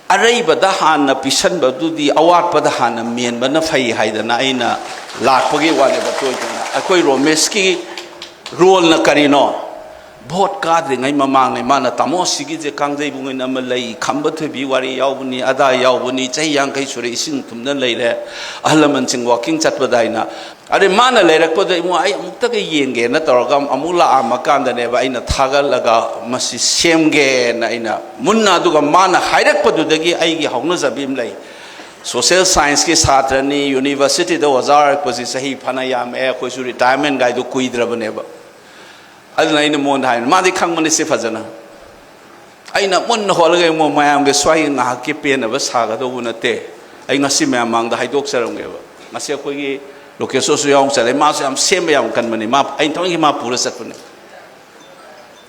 ꯑꯔꯩꯕꯗ ꯍꯥꯟꯅ ꯄꯤꯁꯟꯕꯗꯨꯗꯤ ꯑꯋꯥꯠꯄꯗ ꯍꯥꯟꯅ ꯃꯦꯟꯕꯅ ꯐꯩ ꯍꯥꯏꯗꯅ ꯑꯩꯅ ꯂꯥꯛꯄꯒꯤ ꯋꯥꯅꯦꯕ꯫ ꯇꯣꯏ ꯇꯣꯏꯅ ꯑꯩꯈꯣꯏ ꯔꯣꯃꯦꯁꯀꯤ ꯔꯣꯜꯅ ꯀꯔꯤꯅꯣ? ꯚꯣꯠ ꯀꯥꯗ꯭ꯔꯤꯉꯩ ꯃꯃꯥꯡꯅꯦ ꯃꯥꯅ, "ꯇꯥꯃꯣ, ꯁꯤꯒꯤꯁꯦ ꯀꯥꯡꯖꯩꯕꯨꯡ ꯑꯣꯏꯅ ꯑꯃ ꯂꯩ, ꯈꯝꯕ ꯊꯣꯏꯕꯤ ꯋꯥꯔꯤ ꯌꯥꯎꯕꯅꯤ, ꯑꯗꯥ ꯌꯥꯎꯕꯅꯤ, ꯆꯍꯤ ꯌꯥꯡꯈꯩ ꯁꯨꯔꯦ, ꯏꯁꯤꯡ ꯊꯨꯝꯅ ꯂꯩꯔꯦ, ꯑꯍꯜ ꯂꯃꯟꯁꯤꯡ ꯋꯥꯀꯤꯡ ꯆꯠꯄꯗ" ꯍꯥꯏꯅ꯫ ꯑꯗꯩ ꯃꯥꯅ ꯂꯩꯔꯛꯄꯗ ꯏꯕꯨꯡꯉꯣ ꯑꯩ ꯑꯃꯨꯛꯇꯒ ꯌꯦꯡꯒꯦꯅ ꯇꯧꯔꯒ ꯑꯃꯨꯛ ꯂꯥꯛꯑꯝꯃꯀꯥꯟꯗꯅꯦꯕ ꯑꯩꯅ ꯊꯥꯒꯠꯂꯒ ꯃꯁꯤ ꯁꯦꯝꯒꯦꯅ ꯑꯩꯅ ꯃꯨꯟꯅ, ꯑꯗꯨꯒ ꯃꯥꯅ ꯍꯥꯏꯔꯛꯄꯗꯨꯗꯒꯤ ꯑꯩꯒꯤ ꯍꯧꯅꯖꯕꯤ ꯑꯃ ꯂꯩ꯫ ꯁꯣꯁꯦꯜ ꯁꯥꯏꯟꯁꯀꯤ ꯁꯥꯇ꯭ꯔꯅꯤ, ꯌꯨꯅꯤꯚꯔꯁꯤꯇꯤꯗ ꯑꯣꯖꯥ ꯑꯣꯏꯔꯛꯄꯁꯤ ꯆꯍꯤ ꯐꯅ ꯌꯥꯝꯃꯛꯑꯦ, ꯑꯩꯈꯣꯏꯁꯨ ꯔꯤꯇꯥꯌꯔꯃꯦꯟ ꯒꯥꯏꯗꯨ ꯀꯨꯏꯗ꯭ꯔꯕꯅꯦꯕ꯫ ꯑꯗꯨꯅ ꯑꯩꯅ ꯃꯉꯣꯟꯗ ꯍꯥꯏꯕꯅꯤ, ꯃꯥꯗꯤ ꯈꯪꯕꯅꯤ ꯁꯤ ꯐꯖꯅ꯫ ꯑꯩꯅ ꯃꯨꯟꯅ ꯍꯣꯠꯂꯒ ꯌꯦꯡꯉꯣ, ꯃꯌꯥꯝꯒꯤ ꯁ꯭ꯋꯥꯏꯒꯤ ꯉꯥꯏꯍꯥꯛꯀꯤ ꯄꯦꯟꯅꯕ ꯁꯥꯒꯗꯧꯕ ꯅꯠꯇꯦ꯫ ꯑꯩ ꯉꯁꯤ ꯃꯌꯥꯝ ꯃꯥꯡꯗ ꯍꯥꯏꯗꯣꯛꯆꯔꯝꯒꯦꯕ꯫ ꯉꯁꯤ ꯑꯩꯈꯣꯏꯒꯤ ꯂꯣꯀꯦꯁꯣꯔꯁꯨ ꯌꯥꯎꯅ ꯆꯠꯂꯦ, ꯃꯥꯁꯨ ꯌꯥꯝ ꯁꯦꯝꯕ ꯌꯥꯝ ꯀꯟꯕꯅꯤ, ꯃꯥ, ꯑꯩꯅ ꯊꯑꯣꯏꯒꯤ ꯃꯥ ꯄꯨꯔ ꯆꯠꯄꯅꯦ꯫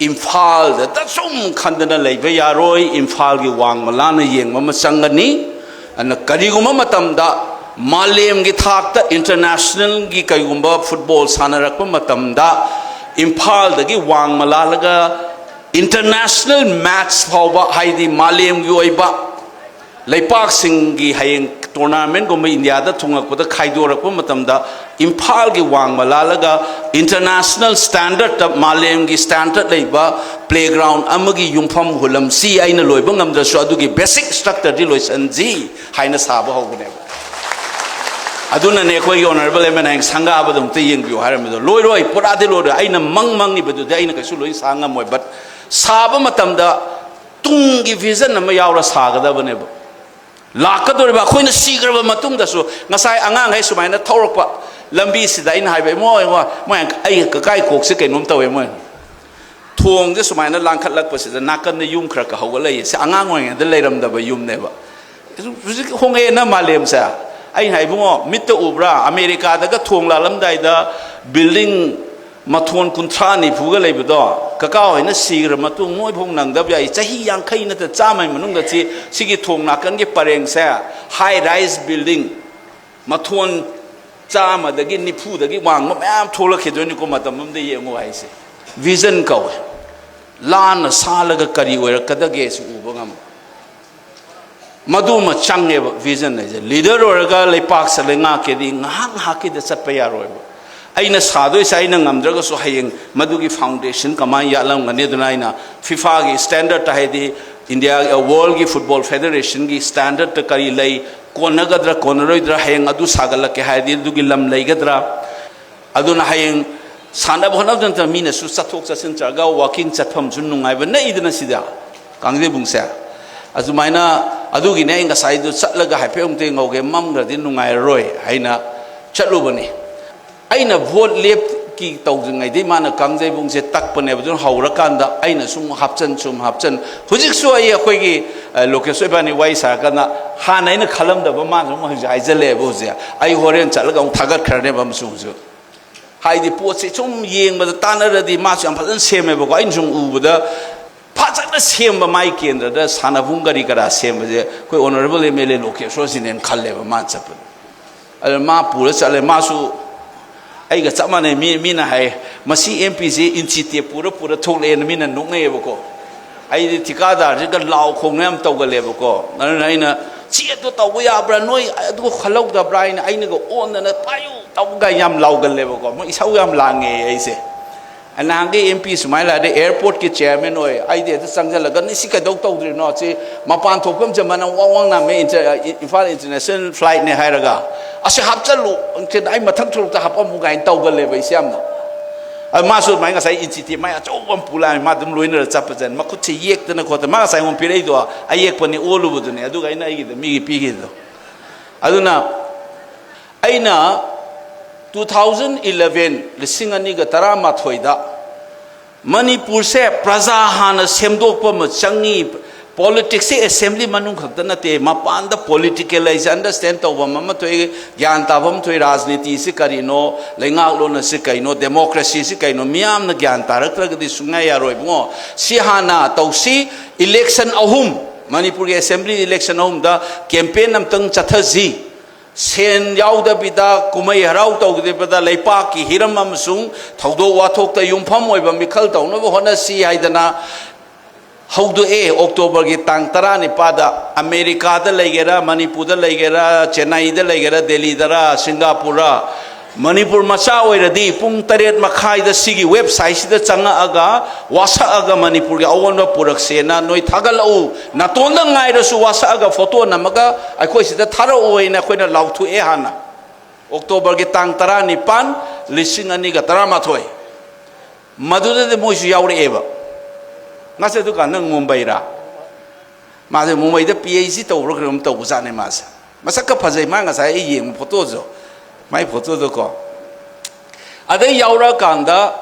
ꯏꯝꯐꯥꯜꯗꯇ ꯁꯨꯝ ꯈꯟꯗꯅ ꯂꯩꯕ ꯌꯥꯔꯣꯏ, ꯏꯝꯐꯥꯜꯒꯤ ꯋꯥꯡꯃ ꯂꯥꯟꯅ ꯌꯦꯡꯕ ꯑꯃ ꯆꯪꯒꯅꯤ꯫ ꯑꯗꯨꯅ ꯀꯔꯤꯒꯨꯝꯕ ꯃꯇꯝꯗ ꯃꯥꯂꯦꯝꯒꯤ ꯊꯥꯛꯇ, ꯏꯟꯇꯔꯅꯦꯁꯅꯦꯜꯒꯤ ꯀꯩꯒꯨꯝꯕ ꯐꯨꯠꯕꯣꯜ ꯁꯥꯟꯅꯔꯛꯄ ꯃꯇꯝꯗ, ꯏꯝꯐꯥꯜꯗꯒꯤ ꯋꯥꯡꯃ ꯂꯥꯜꯂꯒ ꯏꯟꯇꯔꯅꯦꯁꯅꯦꯜ ꯃꯦꯠꯆ ꯐꯥꯎꯕ, ꯍꯥꯏꯗꯤ ꯃꯥꯂꯦꯝꯒꯤ ꯑꯣꯏꯕ ꯂꯩꯄꯥꯛꯁꯤꯡꯒꯤ ꯍꯌꯦꯡ ꯇꯣꯔꯅꯥꯃꯦꯟꯒꯨꯝꯕ ꯏꯟꯗꯤꯌꯥꯗ ꯊꯨꯡꯉꯛꯄꯗ ꯈꯥꯏꯗꯣꯔꯛꯄ ꯃꯇꯝꯗ, ꯏꯝꯐꯥꯜꯒꯤ ꯋꯥꯡꯃ ꯂꯥꯜꯂꯒ ꯏꯟꯇꯔꯅꯦꯁꯅꯦꯜ ꯁ꯭ꯇꯦꯟꯗꯔꯠꯇ, ꯃꯥꯂꯦꯝꯒꯤ ꯁ꯭ꯇꯦꯟꯗꯔꯠ ꯂꯩꯕ ꯄ꯭ꯂꯦꯒ꯭ꯔꯥꯎꯟ ꯑꯃꯒꯤ ꯌꯨꯝꯐꯝ ꯍꯨꯜꯂꯝꯁꯤ꯫ ꯑꯩꯅ ꯂꯣꯏꯕ ꯉꯝꯗ꯭ꯔꯁꯨ ꯑꯗꯨꯒꯤ ꯕꯦꯁꯤꯛ ꯁ꯭ꯇ꯭ꯔꯛꯆꯔꯗꯤ ꯂꯣꯏꯁꯟꯁꯤ ꯍꯥꯏꯅ ꯁꯥꯕ ꯍꯧꯕꯅꯦꯕ꯫ ꯑꯗꯨꯅꯅꯦ ꯑꯩꯈꯣꯏꯒꯤ ꯑꯣꯅꯔꯦꯕꯜ ꯑꯦꯝ ꯑꯦꯟ ꯍꯌꯦꯡ ꯁꯪꯒꯥꯕꯗ ꯑꯃꯨꯛꯇ ꯌꯦꯡꯕꯤꯌꯨ ꯍꯥꯏꯔꯝꯃꯤꯗꯣ꯫ ꯂꯣꯏꯔꯣꯏ, ꯄꯨꯔꯥꯗꯤ ꯂꯣꯏꯔꯣꯏ꯫ ꯑꯩꯅ ꯃꯪ ꯃꯪꯉꯤꯕꯗꯨꯗꯤ ꯑꯩꯅ ꯀꯩꯁꯨ ꯂꯣꯏ ꯁꯥ ꯉꯝꯃꯣꯏ꯫ ꯕꯠ ꯁꯥꯕ ꯃꯇꯝꯗ ꯇꯨꯡꯒꯤ ꯚꯤꯖꯟ ꯑꯃ ꯌꯥꯎꯔ ꯁꯥꯒꯗꯕꯅꯦꯕ꯫ ꯂꯥꯛꯀꯗꯧꯔꯤꯕ ꯑꯩꯈꯣꯏꯅ ꯁꯤꯈ꯭ꯔꯕ ꯃꯇꯨꯡꯗꯁꯨ, ꯉꯁꯥꯏ ꯑꯉꯥꯡꯈꯩ ꯁꯨꯃꯥꯏꯅ ꯊꯧꯔꯛꯄ ꯂꯝꯕꯤꯁꯤꯗ ꯑꯩꯅ ꯍꯥꯏꯕ, "ꯏꯃꯣ, ꯏꯃꯣ, ꯃꯣꯏ, ꯑꯩ ꯀꯀꯥꯏ ꯀꯣꯛꯁꯦ ꯀꯩꯅꯣꯝ ꯇꯧꯋꯦ꯫ ꯃꯣꯏ ꯊꯣꯡꯁꯦ ꯁꯨꯃꯥꯏꯅ ꯂꯥꯟꯈꯠꯂꯛꯄꯁꯤꯗ ꯅꯥꯀꯟꯗ ꯌꯨꯝ ꯈꯔ ꯈꯔ ꯍꯧꯒꯠꯂꯛꯏ꯫ ꯁꯤ ꯑꯉꯥꯡ ꯑꯣꯏꯔꯤꯉꯩꯗ ꯂꯩꯔꯝꯗꯕ ꯌꯨꯝꯅꯦꯕ꯫ ꯍꯧꯖꯤꯛ ꯍꯣꯡꯉꯛꯑꯦꯅ ꯃꯥꯂꯦꯝꯁꯦ"꯫ ꯑꯩꯅ ꯍꯥꯏ, "ꯏꯕꯨꯡꯉꯣ, ꯃꯤꯠꯇ ꯎꯕ꯭ꯔꯥ? ꯑꯃꯦꯔꯤꯀꯥꯗꯒ ꯊꯣꯡ ꯂꯥꯜꯂꯝꯗꯥꯏꯗ ꯕꯤꯜꯗꯤꯡ ꯃꯊꯣꯟ ꯀꯨꯟꯊ꯭ꯔꯥ ꯅꯤꯐꯨꯒ ꯂꯩꯕꯗꯣ, ꯀꯀꯥ ꯍꯣꯏꯅ ꯁꯤꯈ꯭ꯔ ꯃꯇꯨꯡ ꯅꯣꯏꯐꯧ ꯅꯪꯗꯕ ꯌꯥꯏ, ꯆꯍꯤ ꯌꯥꯡꯈꯩ ꯅꯠꯇ꯭ꯔ ꯆꯥꯝꯃꯒꯤ ꯃꯅꯨꯡꯗ ꯁꯤ, ꯁꯤꯒꯤ ꯊꯣꯡ ꯅꯥꯀꯟꯒꯤ ꯄꯔꯦꯡꯁꯦ ꯍꯥꯏ ꯔꯥꯏꯁ ꯕꯤꯜꯗꯤꯡ ꯃꯊꯣꯟ ꯆꯥꯝꯃꯗꯒꯤ ꯅꯤꯐꯨꯗꯒꯤ ꯋꯥꯡꯕ ꯃꯌꯥꯝ ꯊꯣꯛꯂꯛꯈꯤꯗꯣꯏꯅꯤꯀꯣ, ꯃꯇꯝ ꯑꯃꯗ ꯌꯦꯡꯉꯨ" ꯍꯥꯏꯁꯦ꯫ ꯚꯤꯖꯟ ꯀꯧꯋꯦ꯫ ꯂꯥꯟꯅ ꯁꯥꯜꯂꯒ ꯀꯔꯤ ꯑꯣꯏꯔꯛꯀꯗꯒꯦ ꯁꯤ ꯎꯕ ꯉꯝꯕ꯫ ꯃꯗꯨꯃ ꯆꯪꯉꯦꯕ꯫ ꯚꯤꯖꯟ ꯍꯥꯏꯁꯦ, ꯂꯤꯗꯔ ꯑꯣꯏꯔꯒ ꯂꯩꯄꯥꯛꯁꯦ ꯂꯩꯉꯥꯛꯀꯦꯗꯤ ꯉꯥꯏꯍꯥꯛ ꯉꯥꯏꯍꯥꯛꯀꯤꯗ ꯆꯠꯄ ꯌꯥꯔꯣꯏꯕ꯫ ꯑꯩꯅ ꯁꯥꯗꯣꯏꯁꯦ ꯑꯩꯅ ꯉꯝꯗ꯭ꯔꯒꯁꯨ ꯍꯌꯦꯡ ꯃꯗꯨꯒꯤ ꯐꯥꯎꯟꯗꯦꯁꯟ ꯀꯃꯥꯏꯅ ꯌꯥꯠꯂꯝꯒꯅꯤ? ꯑꯗꯨꯅ ꯑꯩꯅ ꯐꯤꯐꯥꯒꯤ ꯁ꯭ꯇꯦꯟꯗꯔꯠꯇ, ꯍꯥꯏꯗꯤ ꯏꯟꯗꯤꯌꯥ ꯋꯥꯔꯜꯒꯤ ꯐꯨꯠꯕꯣꯜ ꯐꯦꯗꯔꯦꯁꯟꯒꯤ ꯁ꯭ꯇꯦꯟꯗꯔꯠꯇ ꯀꯔꯤ ꯂꯩ, ꯀꯣꯟꯅꯒꯗ꯭ꯔꯥ ꯀꯣꯟꯅꯔꯣꯏꯗ꯭ꯔꯥ, ꯍꯌꯦꯡ ꯑꯗꯨ ꯁꯥꯒꯠꯂꯛꯀꯦ ꯍꯥꯏꯔꯗꯤ ꯑꯗꯨꯒꯤ ꯂꯝ ꯂꯩꯒꯗ꯭ꯔꯥ? ꯑꯗꯨꯅ ꯍꯌꯦꯡ ꯁꯥꯟꯅꯕ ꯍꯣꯠꯅꯕꯗ ꯅꯠꯇꯅ ꯃꯤꯅꯁꯨ ꯆꯠꯊꯣꯛ ꯆꯠꯁꯤꯟ ꯇꯧꯔꯒ ꯋꯥꯀꯤꯡ ꯆꯠꯐꯝꯁꯨ ꯅꯨꯡꯉꯥꯏꯕ ꯅꯛꯏꯗꯅ ꯁꯤꯗ ꯀꯥꯡꯖꯩꯕꯨꯡꯁꯦ꯫ ꯑꯗꯨꯃꯥꯏꯅ ꯑꯗꯨꯒꯤꯅꯦ ꯑꯩ ꯉꯁꯥꯏꯗꯣ ꯆꯠꯂꯒ ꯍꯥꯏꯐꯦꯠ ꯑꯃꯨꯛꯇ ꯌꯦꯡꯍꯧꯒꯦ, ꯃꯝꯈ꯭ꯔꯗꯤ ꯅꯨꯡꯉꯥꯏꯔꯔꯣꯏ ꯍꯥꯏꯅ ꯆꯠꯂꯨꯕꯅꯤ꯫ ꯑꯩꯅ ꯚꯣꯠ ꯂꯦꯞꯀꯤ ꯇꯧꯗ꯭ꯔꯤꯉꯩꯗꯩ ꯃꯥꯅ ꯀꯥꯡꯖꯩꯕꯨꯡꯁꯦ ꯇꯛꯄꯅꯦꯕ꯫ ꯑꯗꯨꯅ ꯍꯧꯔꯀꯥꯟꯗ ꯑꯩꯅ ꯁꯨꯝ ꯍꯥꯞꯆꯟ ꯁꯨꯝ ꯍꯥꯄꯆꯟ꯫ ꯍꯧꯖꯤꯛꯁꯨ ꯑꯩ ꯑꯩꯈꯣꯏꯒꯤ ꯑ, ꯂꯣꯀꯦꯁ ꯏꯕꯥꯅꯤ ꯋꯥꯔꯤ ꯁꯥꯔꯀꯥꯟꯗ ꯍꯥꯟꯅ ꯑꯩꯅ ꯈꯜꯂꯝꯗꯕ ꯃꯥꯅ ꯑꯃꯨꯛ ꯍꯧꯖꯤꯛ ꯍꯥꯏꯖꯜꯂꯛꯑꯦꯕ꯫ ꯍꯧꯖꯤꯛ ꯑꯩ ꯍꯣꯔꯦꯟ ꯆꯠꯂꯒ ꯑꯃꯨꯛ ꯊꯥꯒꯠꯈ꯭ꯔꯅꯦꯕ ꯑꯃꯁꯨ ꯍꯧꯖꯤꯛ꯫ ꯍꯥꯏꯗꯤ ꯄꯣꯠꯁꯦ ꯁꯨꯝ ꯌꯦꯡꯕꯗ ꯇꯥꯟꯅꯔꯗꯤ ꯃꯥꯁꯨ ꯌꯥꯝ ꯐꯖꯅ ꯁꯦꯝꯃꯦꯕꯀꯣ꯫ ꯑꯩꯅ ꯁꯨꯝ ꯎꯕꯗ ꯐꯖꯅ ꯁꯦꯝꯕ, ꯃꯥꯏ ꯀꯦꯟꯗ꯭ꯔꯗ ꯁꯥꯟꯅꯕꯨꯡ ꯀꯔꯤ ꯀꯔꯥ ꯁꯦꯝꯕꯁꯦ ꯑꯩꯈꯣꯏ ꯑꯣꯅꯔꯦꯕꯜ ꯑꯦꯝ ꯑꯦꯜ ꯑꯦ ꯂꯣꯀꯦꯁ ꯍꯣꯏꯁꯤꯅꯦꯅ ꯈꯜꯂꯦꯕ ꯃꯥꯅ ꯆꯠꯄꯗ꯫ ꯑꯗꯨ ꯃꯥ ꯄꯨꯔ ꯆꯠꯂꯦ꯫ ꯃꯥꯁꯨ ꯑꯩꯒ ꯆꯞ ꯃꯥꯟꯅꯩ꯫ ꯃꯤ, ꯃꯤꯅ ꯍꯥꯏ, "ꯃꯁꯤ ꯑꯦꯝ ꯄꯤꯁꯤ ꯏꯟꯆꯤ ꯇꯦꯞ ꯄꯨꯔ ꯄꯨꯔ ꯊꯣꯛꯂꯛꯑꯦꯅ" ꯃꯤꯅ ꯅꯣꯛꯅꯩꯌꯦꯕꯀꯣ꯫ ꯑꯩꯗꯤ ꯊꯤꯀꯥꯗꯥꯔꯁꯤꯒ ꯂꯥꯎ ꯈꯣꯡꯅ ꯌꯥꯝ ꯇꯧꯒꯜꯂꯦꯕꯀꯣ꯫ ꯑꯗꯨꯅ ꯑꯩꯅ, "ꯁꯤ ꯑꯗꯨ ꯇꯧꯕ ꯌꯥꯕ꯭ꯔꯥ? ꯅꯣꯏ ꯑꯗꯨ ꯈꯜꯍꯧꯗꯕ꯭ꯔꯥ?" ꯍꯥꯏꯅ ꯑꯩꯅꯒ ꯑꯣꯟꯗꯅ, "ꯄꯥꯏꯌꯨ" ꯇꯧꯒ ꯌꯥꯝ ꯂꯥꯎꯒꯜꯂꯦꯕꯀꯣ꯫ ꯃꯣꯏ ꯏꯁꯧ ꯌꯥꯝ ꯂꯥꯡꯉꯦ ꯑꯩꯁꯦ꯫ ꯅꯍꯥꯟꯒꯤ ꯑꯦꯝ ꯄꯤ ꯁꯨꯃꯥꯏꯅ ꯂꯥꯛꯑꯗꯤ, ꯑꯦꯌꯥꯔꯄꯣꯔꯠꯀꯤ ꯆꯤꯌꯔꯃꯦꯟ ꯑꯣꯏ, ꯑꯩꯗꯤ ꯍꯦꯛꯇ ꯆꯪꯁꯤꯜꯂꯒ, "ꯅꯣꯏ ꯁꯤ ꯀꯩꯗꯧ ꯇꯧꯗ꯭ꯔꯤꯅꯣ? ꯁꯤ ꯃꯄꯥꯟ ꯊꯣꯛꯐꯝꯁꯦ ꯃꯅꯝ ꯋꯥꯡ ꯋꯥꯡ ꯅꯝꯃꯦ, ꯏꯟꯇꯔ-, ꯏꯝꯐꯥꯜ ꯏꯟꯇꯔꯅꯦꯁꯅꯦꯜ ꯐ꯭ꯂꯥꯏꯠꯅꯦ ꯍꯥꯏꯔꯒ, ꯑꯁꯤ ꯍꯥꯞꯆꯜꯂꯨ, ꯑꯩ ꯃꯊꯪ ꯊꯣꯛꯂꯛꯇ ꯍꯥꯞꯄꯝꯃꯨ" ꯀꯥꯏꯅ ꯇꯧꯒꯜꯂꯦꯕ ꯑꯩꯁꯦ ꯌꯥꯝꯅ꯫ ꯑꯗꯨ ꯃꯥꯁꯨ ꯑꯗꯨꯃꯥꯏꯅ ꯉꯁꯥꯏ ꯏꯟꯆꯤ ꯇꯦꯞ ꯃꯥꯏ ꯑꯆꯧꯕ ꯑꯃ ꯄꯨ ꯂꯥꯛꯑꯦ, ꯃꯥ ꯑꯗꯨꯝ ꯂꯣꯏꯅꯔ ꯆꯠꯄꯁꯦ, ꯃꯈꯨꯠꯁꯦ ꯌꯦꯛꯇꯅ ꯈꯣꯠꯇꯅ, ꯃꯥ ꯉꯁꯥꯏ ꯑꯩꯉꯣꯟꯗ ꯄꯤꯔꯛꯏꯗꯣ ꯑꯌꯦꯛꯄꯅꯤ, ꯑꯣꯜꯂꯨꯕꯗꯨꯅꯦ, ꯑꯗꯨꯒ ꯑꯩꯅ ꯑꯩꯒꯤꯗ ꯃꯤꯒꯤ ꯄꯤꯈꯤꯗꯣ꯫ ꯑꯗꯨꯅ ꯑꯩꯅ two thousand eleven, ꯂꯤꯁꯤꯡ ꯑꯅꯤꯒ ꯇꯔꯥꯃꯥꯊꯣꯏꯗ, ꯃꯅꯤꯄꯨꯔꯁꯦ ꯄ꯭ꯔꯖꯥ ꯍꯥꯟꯅ ꯁꯦꯝꯗꯣꯛꯄ ꯑꯃ ꯆꯪꯉꯤ꯫ ꯄꯣꯂꯤꯇꯤꯛꯁꯁꯦ ꯑꯦꯁꯦꯝꯕ꯭ꯂꯤ ꯃꯅꯨꯡ ꯈꯛꯇ ꯅꯠꯇꯦ, ꯃꯄꯥꯟꯗ ꯄꯣꯂꯤꯇꯤꯀꯦꯜ ꯍꯥꯏꯁꯦ ꯑꯟꯗꯔꯁ꯭ꯇꯦꯟ ꯇꯧꯕ ꯑꯃ ꯊꯣꯛꯏ, ꯒ꯭ꯌꯥꯟ ꯇꯥꯕ ꯑꯃ ꯊꯣꯛꯏ꯫ ꯔꯥꯖꯅꯤꯇꯤꯁꯤ ꯀꯔꯤꯅꯣ, ꯂꯩꯉꯥꯛꯂꯣꯟ ꯑꯁꯤ ꯀꯩꯅꯣ, ꯗꯦꯃꯣꯀ꯭ꯔꯦꯁꯤꯁꯤ ꯀꯩꯅꯣ, ꯃꯤꯌꯥꯝꯅ ꯒ꯭ꯌꯥꯟ ꯇꯥꯔꯛꯇ꯭ꯔꯒꯗꯤ ꯁꯨꯡꯌꯥ ꯌꯥꯔꯣꯏ ꯏꯕꯨꯡꯉꯣ꯫ ꯁꯤ ꯍꯥꯟꯅ ꯇꯧꯁꯤ꯫ ꯏꯂꯦꯛꯁꯟ ꯑꯍꯨꯝ, ꯃꯅꯤꯄꯨꯔꯒꯤ ꯑꯦꯁꯦꯝꯕ꯭ꯂꯤ ꯏꯂꯦꯛꯁꯟ ꯑꯍꯨꯝꯗ ꯀꯦꯝꯄꯦꯟ ꯑꯝꯇꯪ ꯆꯠꯊꯁꯤ꯫ ꯁꯦꯟ ꯌꯥꯎꯗꯕꯤꯗ, ꯀꯨꯝꯍꯩ ꯍꯔꯥꯎ ꯇꯧꯗꯕꯤꯗ, ꯂꯩꯄꯥꯛꯀꯤ ꯍꯤꯔꯝ ꯑꯃꯁꯨꯡ ꯊꯧꯗꯣꯛ ꯋꯥꯊꯣꯛꯇ ꯌꯨꯝꯐꯝ ꯑꯣꯏꯕ ꯃꯤꯈꯜ ꯇꯧꯅꯕ ꯍꯣꯠꯅꯁꯤ ꯍꯥꯏꯗꯅ ꯍꯧꯗꯣꯛꯑꯦ꯫ ꯑꯣꯛꯇꯣꯕꯔꯒꯤ ꯇꯥꯡ ꯇꯔꯥꯅꯤꯄꯥꯟꯗ ꯑꯃꯦꯔꯤꯀꯥꯗ ꯂꯩꯒꯦꯔꯥ, ꯃꯅꯤꯄꯨꯔꯗ ꯂꯩꯒꯦꯔꯥ, ꯆꯦꯟꯅꯥꯏꯗ ꯂꯩꯒꯦꯔꯥ, ꯗꯦꯜꯂꯤꯗꯔꯥ, ꯁꯤꯡꯒꯥꯄꯨꯔꯔꯥ, ꯃꯅꯤꯄꯨꯔ ꯃꯆꯥ ꯑꯣꯏꯔꯗꯤ ꯄꯨꯡ ꯇꯔꯦꯠ ꯃꯈꯥꯏꯗ ꯁꯤꯒꯤ ꯋꯦꯕꯁꯥꯏꯠꯁꯤꯗ ꯆꯪꯉꯛꯑꯒ ꯋꯥꯁꯛꯑꯒ ꯃꯅꯤꯄꯨꯔꯒꯤ ꯑꯑꯣꯟꯕ ꯄꯨꯔꯛꯁꯦꯅ ꯅꯣꯏ ꯊꯥꯒꯠꯂꯛꯎ꯫ ꯅꯥꯇꯣꯟꯗ ꯉꯥꯏꯔꯁꯨ ꯋꯥꯁꯛꯑꯒ ꯐꯣꯇꯣ ꯅꯝꯃꯒ ꯑꯩꯈꯣꯏ ꯁꯤꯗ ꯊꯥꯔꯛꯑꯣ ꯍꯥꯏꯅ ꯑꯩꯈꯣꯏꯅ ꯂꯥꯎꯊꯣꯛꯑꯦ ꯍꯥꯟꯅ꯫ ꯑꯣꯛꯇꯣꯕꯔꯒꯤ ꯇꯥꯡ ꯇꯔꯥꯅꯤꯄꯥꯟ, ꯂꯤꯁꯤꯡ ꯑꯅꯤꯒ ꯇꯔꯥꯃꯥꯊꯣꯏ꯫ ꯃꯗꯨꯗꯗꯤ ꯃꯣꯏꯁꯨ ꯌꯥꯎꯔꯛꯑꯦꯕ꯫ ꯉꯁꯤ ꯗꯨꯀꯥꯟ ꯅꯪ ꯃꯨꯝꯕꯩꯔꯥ? ꯃꯥꯁꯦ ꯃꯨꯝꯕꯩꯗ ꯄꯤ ꯑꯩꯆ ꯗꯤ ꯇꯧꯕ꯭ꯔꯥ ꯀꯩꯅꯣꯝ ꯇꯧꯕꯖꯥꯠꯅꯦ ꯃꯥꯁꯦ꯫ ꯃꯁꯛꯀ ꯐꯖꯩ꯫ ꯃꯥ ꯉꯁꯥꯏ ꯑꯩ ꯌꯦꯡꯕ ꯐꯣꯇꯣꯁꯨ, ꯃꯥꯏ ꯐꯣꯇꯣꯗꯣꯀꯣ꯫ ꯑꯗꯩ ꯌꯥꯎꯔꯛꯑꯀꯥꯟꯗ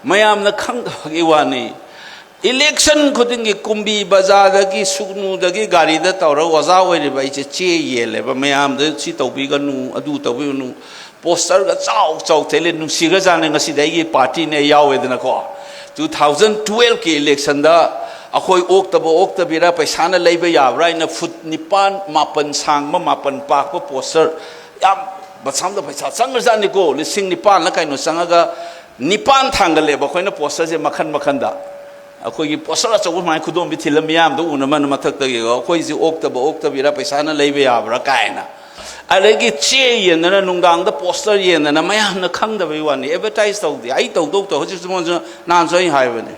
ꯃꯌꯥꯝꯅ ꯈꯪꯗꯕꯒꯤ ꯋꯥꯅꯤ, ꯏꯂꯦꯛꯁꯟ ꯈꯨꯗꯤꯡꯒꯤ ꯀꯨꯝꯕꯤ ꯕꯖꯥꯔꯗꯒꯤ, ꯁꯨꯒꯅꯨꯗꯒꯤ ꯒꯥꯔꯤꯗ ꯇꯧꯔꯒ ꯑꯣꯖꯥ ꯑꯣꯏꯔꯤꯕ ꯑꯩꯁꯦ ꯆꯦ ꯌꯦꯜꯂꯦꯕ꯫ ꯃꯌꯥꯝꯗ ꯁꯤ ꯇꯧꯕꯤꯒꯅꯨ, ꯑꯗꯨ ꯇꯧꯕꯤꯒꯅꯨ, ꯄꯣꯁꯇꯔꯒ ꯆꯥꯎ ꯆꯥꯎ ꯊꯦꯠꯂꯦ꯫ ꯅꯨꯡꯁꯤꯈ꯭ꯔꯖꯥꯠꯅꯦ꯫ ꯉꯁꯤꯗꯤ ꯑꯩꯒꯤ ꯄꯥꯔꯇꯤꯅꯦ ꯌꯥꯎꯋꯦꯗꯅꯀꯣ꯫ ꯇꯨ ꯊꯥꯎꯖꯟ ꯇꯨꯋꯦꯜꯐꯀꯤ ꯏꯂꯦꯛꯁꯟꯗ ꯑꯩꯈꯣꯏ ꯑꯣꯛꯇꯕ ꯑꯣꯛꯇꯕꯤꯔꯥ, ꯄꯩꯁꯥꯅ ꯂꯩꯕ ꯌꯥꯕ꯭ꯔꯥ ꯍꯥꯏꯅ ꯐꯨꯠ ꯅꯤꯄꯥꯟ, ꯃꯥꯄꯟ ꯁꯥꯡꯕ, ꯃꯥꯄꯟ ꯄꯥꯛꯄ ꯄꯣꯁꯇꯔ, ꯌꯥꯝ ꯃꯁꯥꯝꯗ ꯄꯩꯁꯥ ꯆꯪꯈ꯭ꯔꯖꯥꯠꯅꯤꯀꯣ꯫ ꯂꯤꯁꯤꯡ ꯅꯤꯄꯥꯟꯂ ꯀꯩꯅꯣ ꯆꯪꯉꯒ ꯅꯤꯄꯥꯟ ꯊꯥꯡꯒꯠꯂꯦꯕ ꯑꯩꯈꯣꯏꯅ ꯄꯣꯁꯇꯔꯁꯦ ꯃꯈꯟ ꯃꯈꯟꯗ꯫ ꯑꯩꯈꯣꯏꯒꯤ ꯄꯣꯁꯇꯔ ꯑꯆꯧꯕ ꯁꯨꯃꯥꯏꯅ ꯈꯨꯗꯣꯝꯕꯤ ꯊꯤꯜꯂ ꯃꯤꯌꯥꯝꯗ ꯎꯅꯕꯅ ꯃꯊꯛꯇꯒꯤꯀꯣ, ꯑꯩꯈꯣꯏꯁꯦ ꯑꯣꯛꯇꯕ ꯑꯣꯛꯇꯕꯤꯔꯥ, ꯄꯩꯁꯥꯅ ꯂꯩꯕ ꯌꯥꯕ꯭ꯔꯥ ꯀꯥꯏꯅ꯫ ꯑꯗꯒꯤ ꯆꯦ ꯌꯦꯟꯗꯅ, ꯅꯨꯡꯗꯥꯡꯗ ꯄꯣꯁꯇꯔ ꯌꯦꯟꯗꯅ, ꯃꯌꯥꯝꯅ ꯈꯪꯗꯕꯩ ꯋꯥꯅꯤ꯫ ꯑꯦꯗꯚꯔꯇꯥꯏꯁ ꯇꯧꯗꯦ꯫ ꯑꯩ ꯇꯧꯗꯧ ꯇꯧ꯫ ꯍꯧꯖꯤꯛꯁꯨ ꯃꯣꯏꯁꯨ ꯅꯍꯥꯟꯁꯨ ꯑꯩ ꯍꯥꯏꯕꯅꯦ,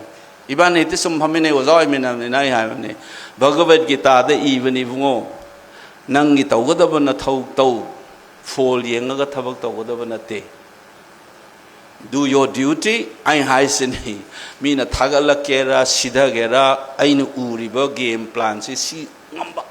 ꯏꯕꯥꯅꯤ ꯍꯦꯛꯇ ꯁꯨꯝ ꯐꯝꯃꯤꯟꯅꯩ, ꯑꯣꯖꯥ ꯑꯣꯏꯃꯤꯟꯅꯕꯅꯤꯅ ꯑꯩ ꯍꯥꯏꯕꯅꯦ, ꯚꯒꯕꯠ ꯒꯤꯇꯥꯗ ꯏꯕꯅꯤ ꯏꯕꯨꯡꯉꯣ, ꯅꯪꯒꯤ ꯇꯧꯒꯗꯕ ꯅꯊꯧ ꯇꯧ, ꯐꯣꯜ ꯌꯦꯡꯉꯒ ꯊꯕꯛ ꯇꯧꯒꯗꯕ ꯅꯠꯇꯦ꯫ Do your duty꯫ ꯑꯩ ꯍꯥꯏꯁꯤꯅꯤ, ꯃꯤꯅ ꯊꯥꯒꯠꯂꯛꯀꯦꯔꯥ, ꯁꯤꯊꯒꯦꯔꯥ, ꯑꯩꯅ ꯎꯔꯤꯕ ꯒꯦꯝ ꯄ꯭ꯂꯥꯟꯁꯤ ꯁꯤ ꯉꯝꯕ꯫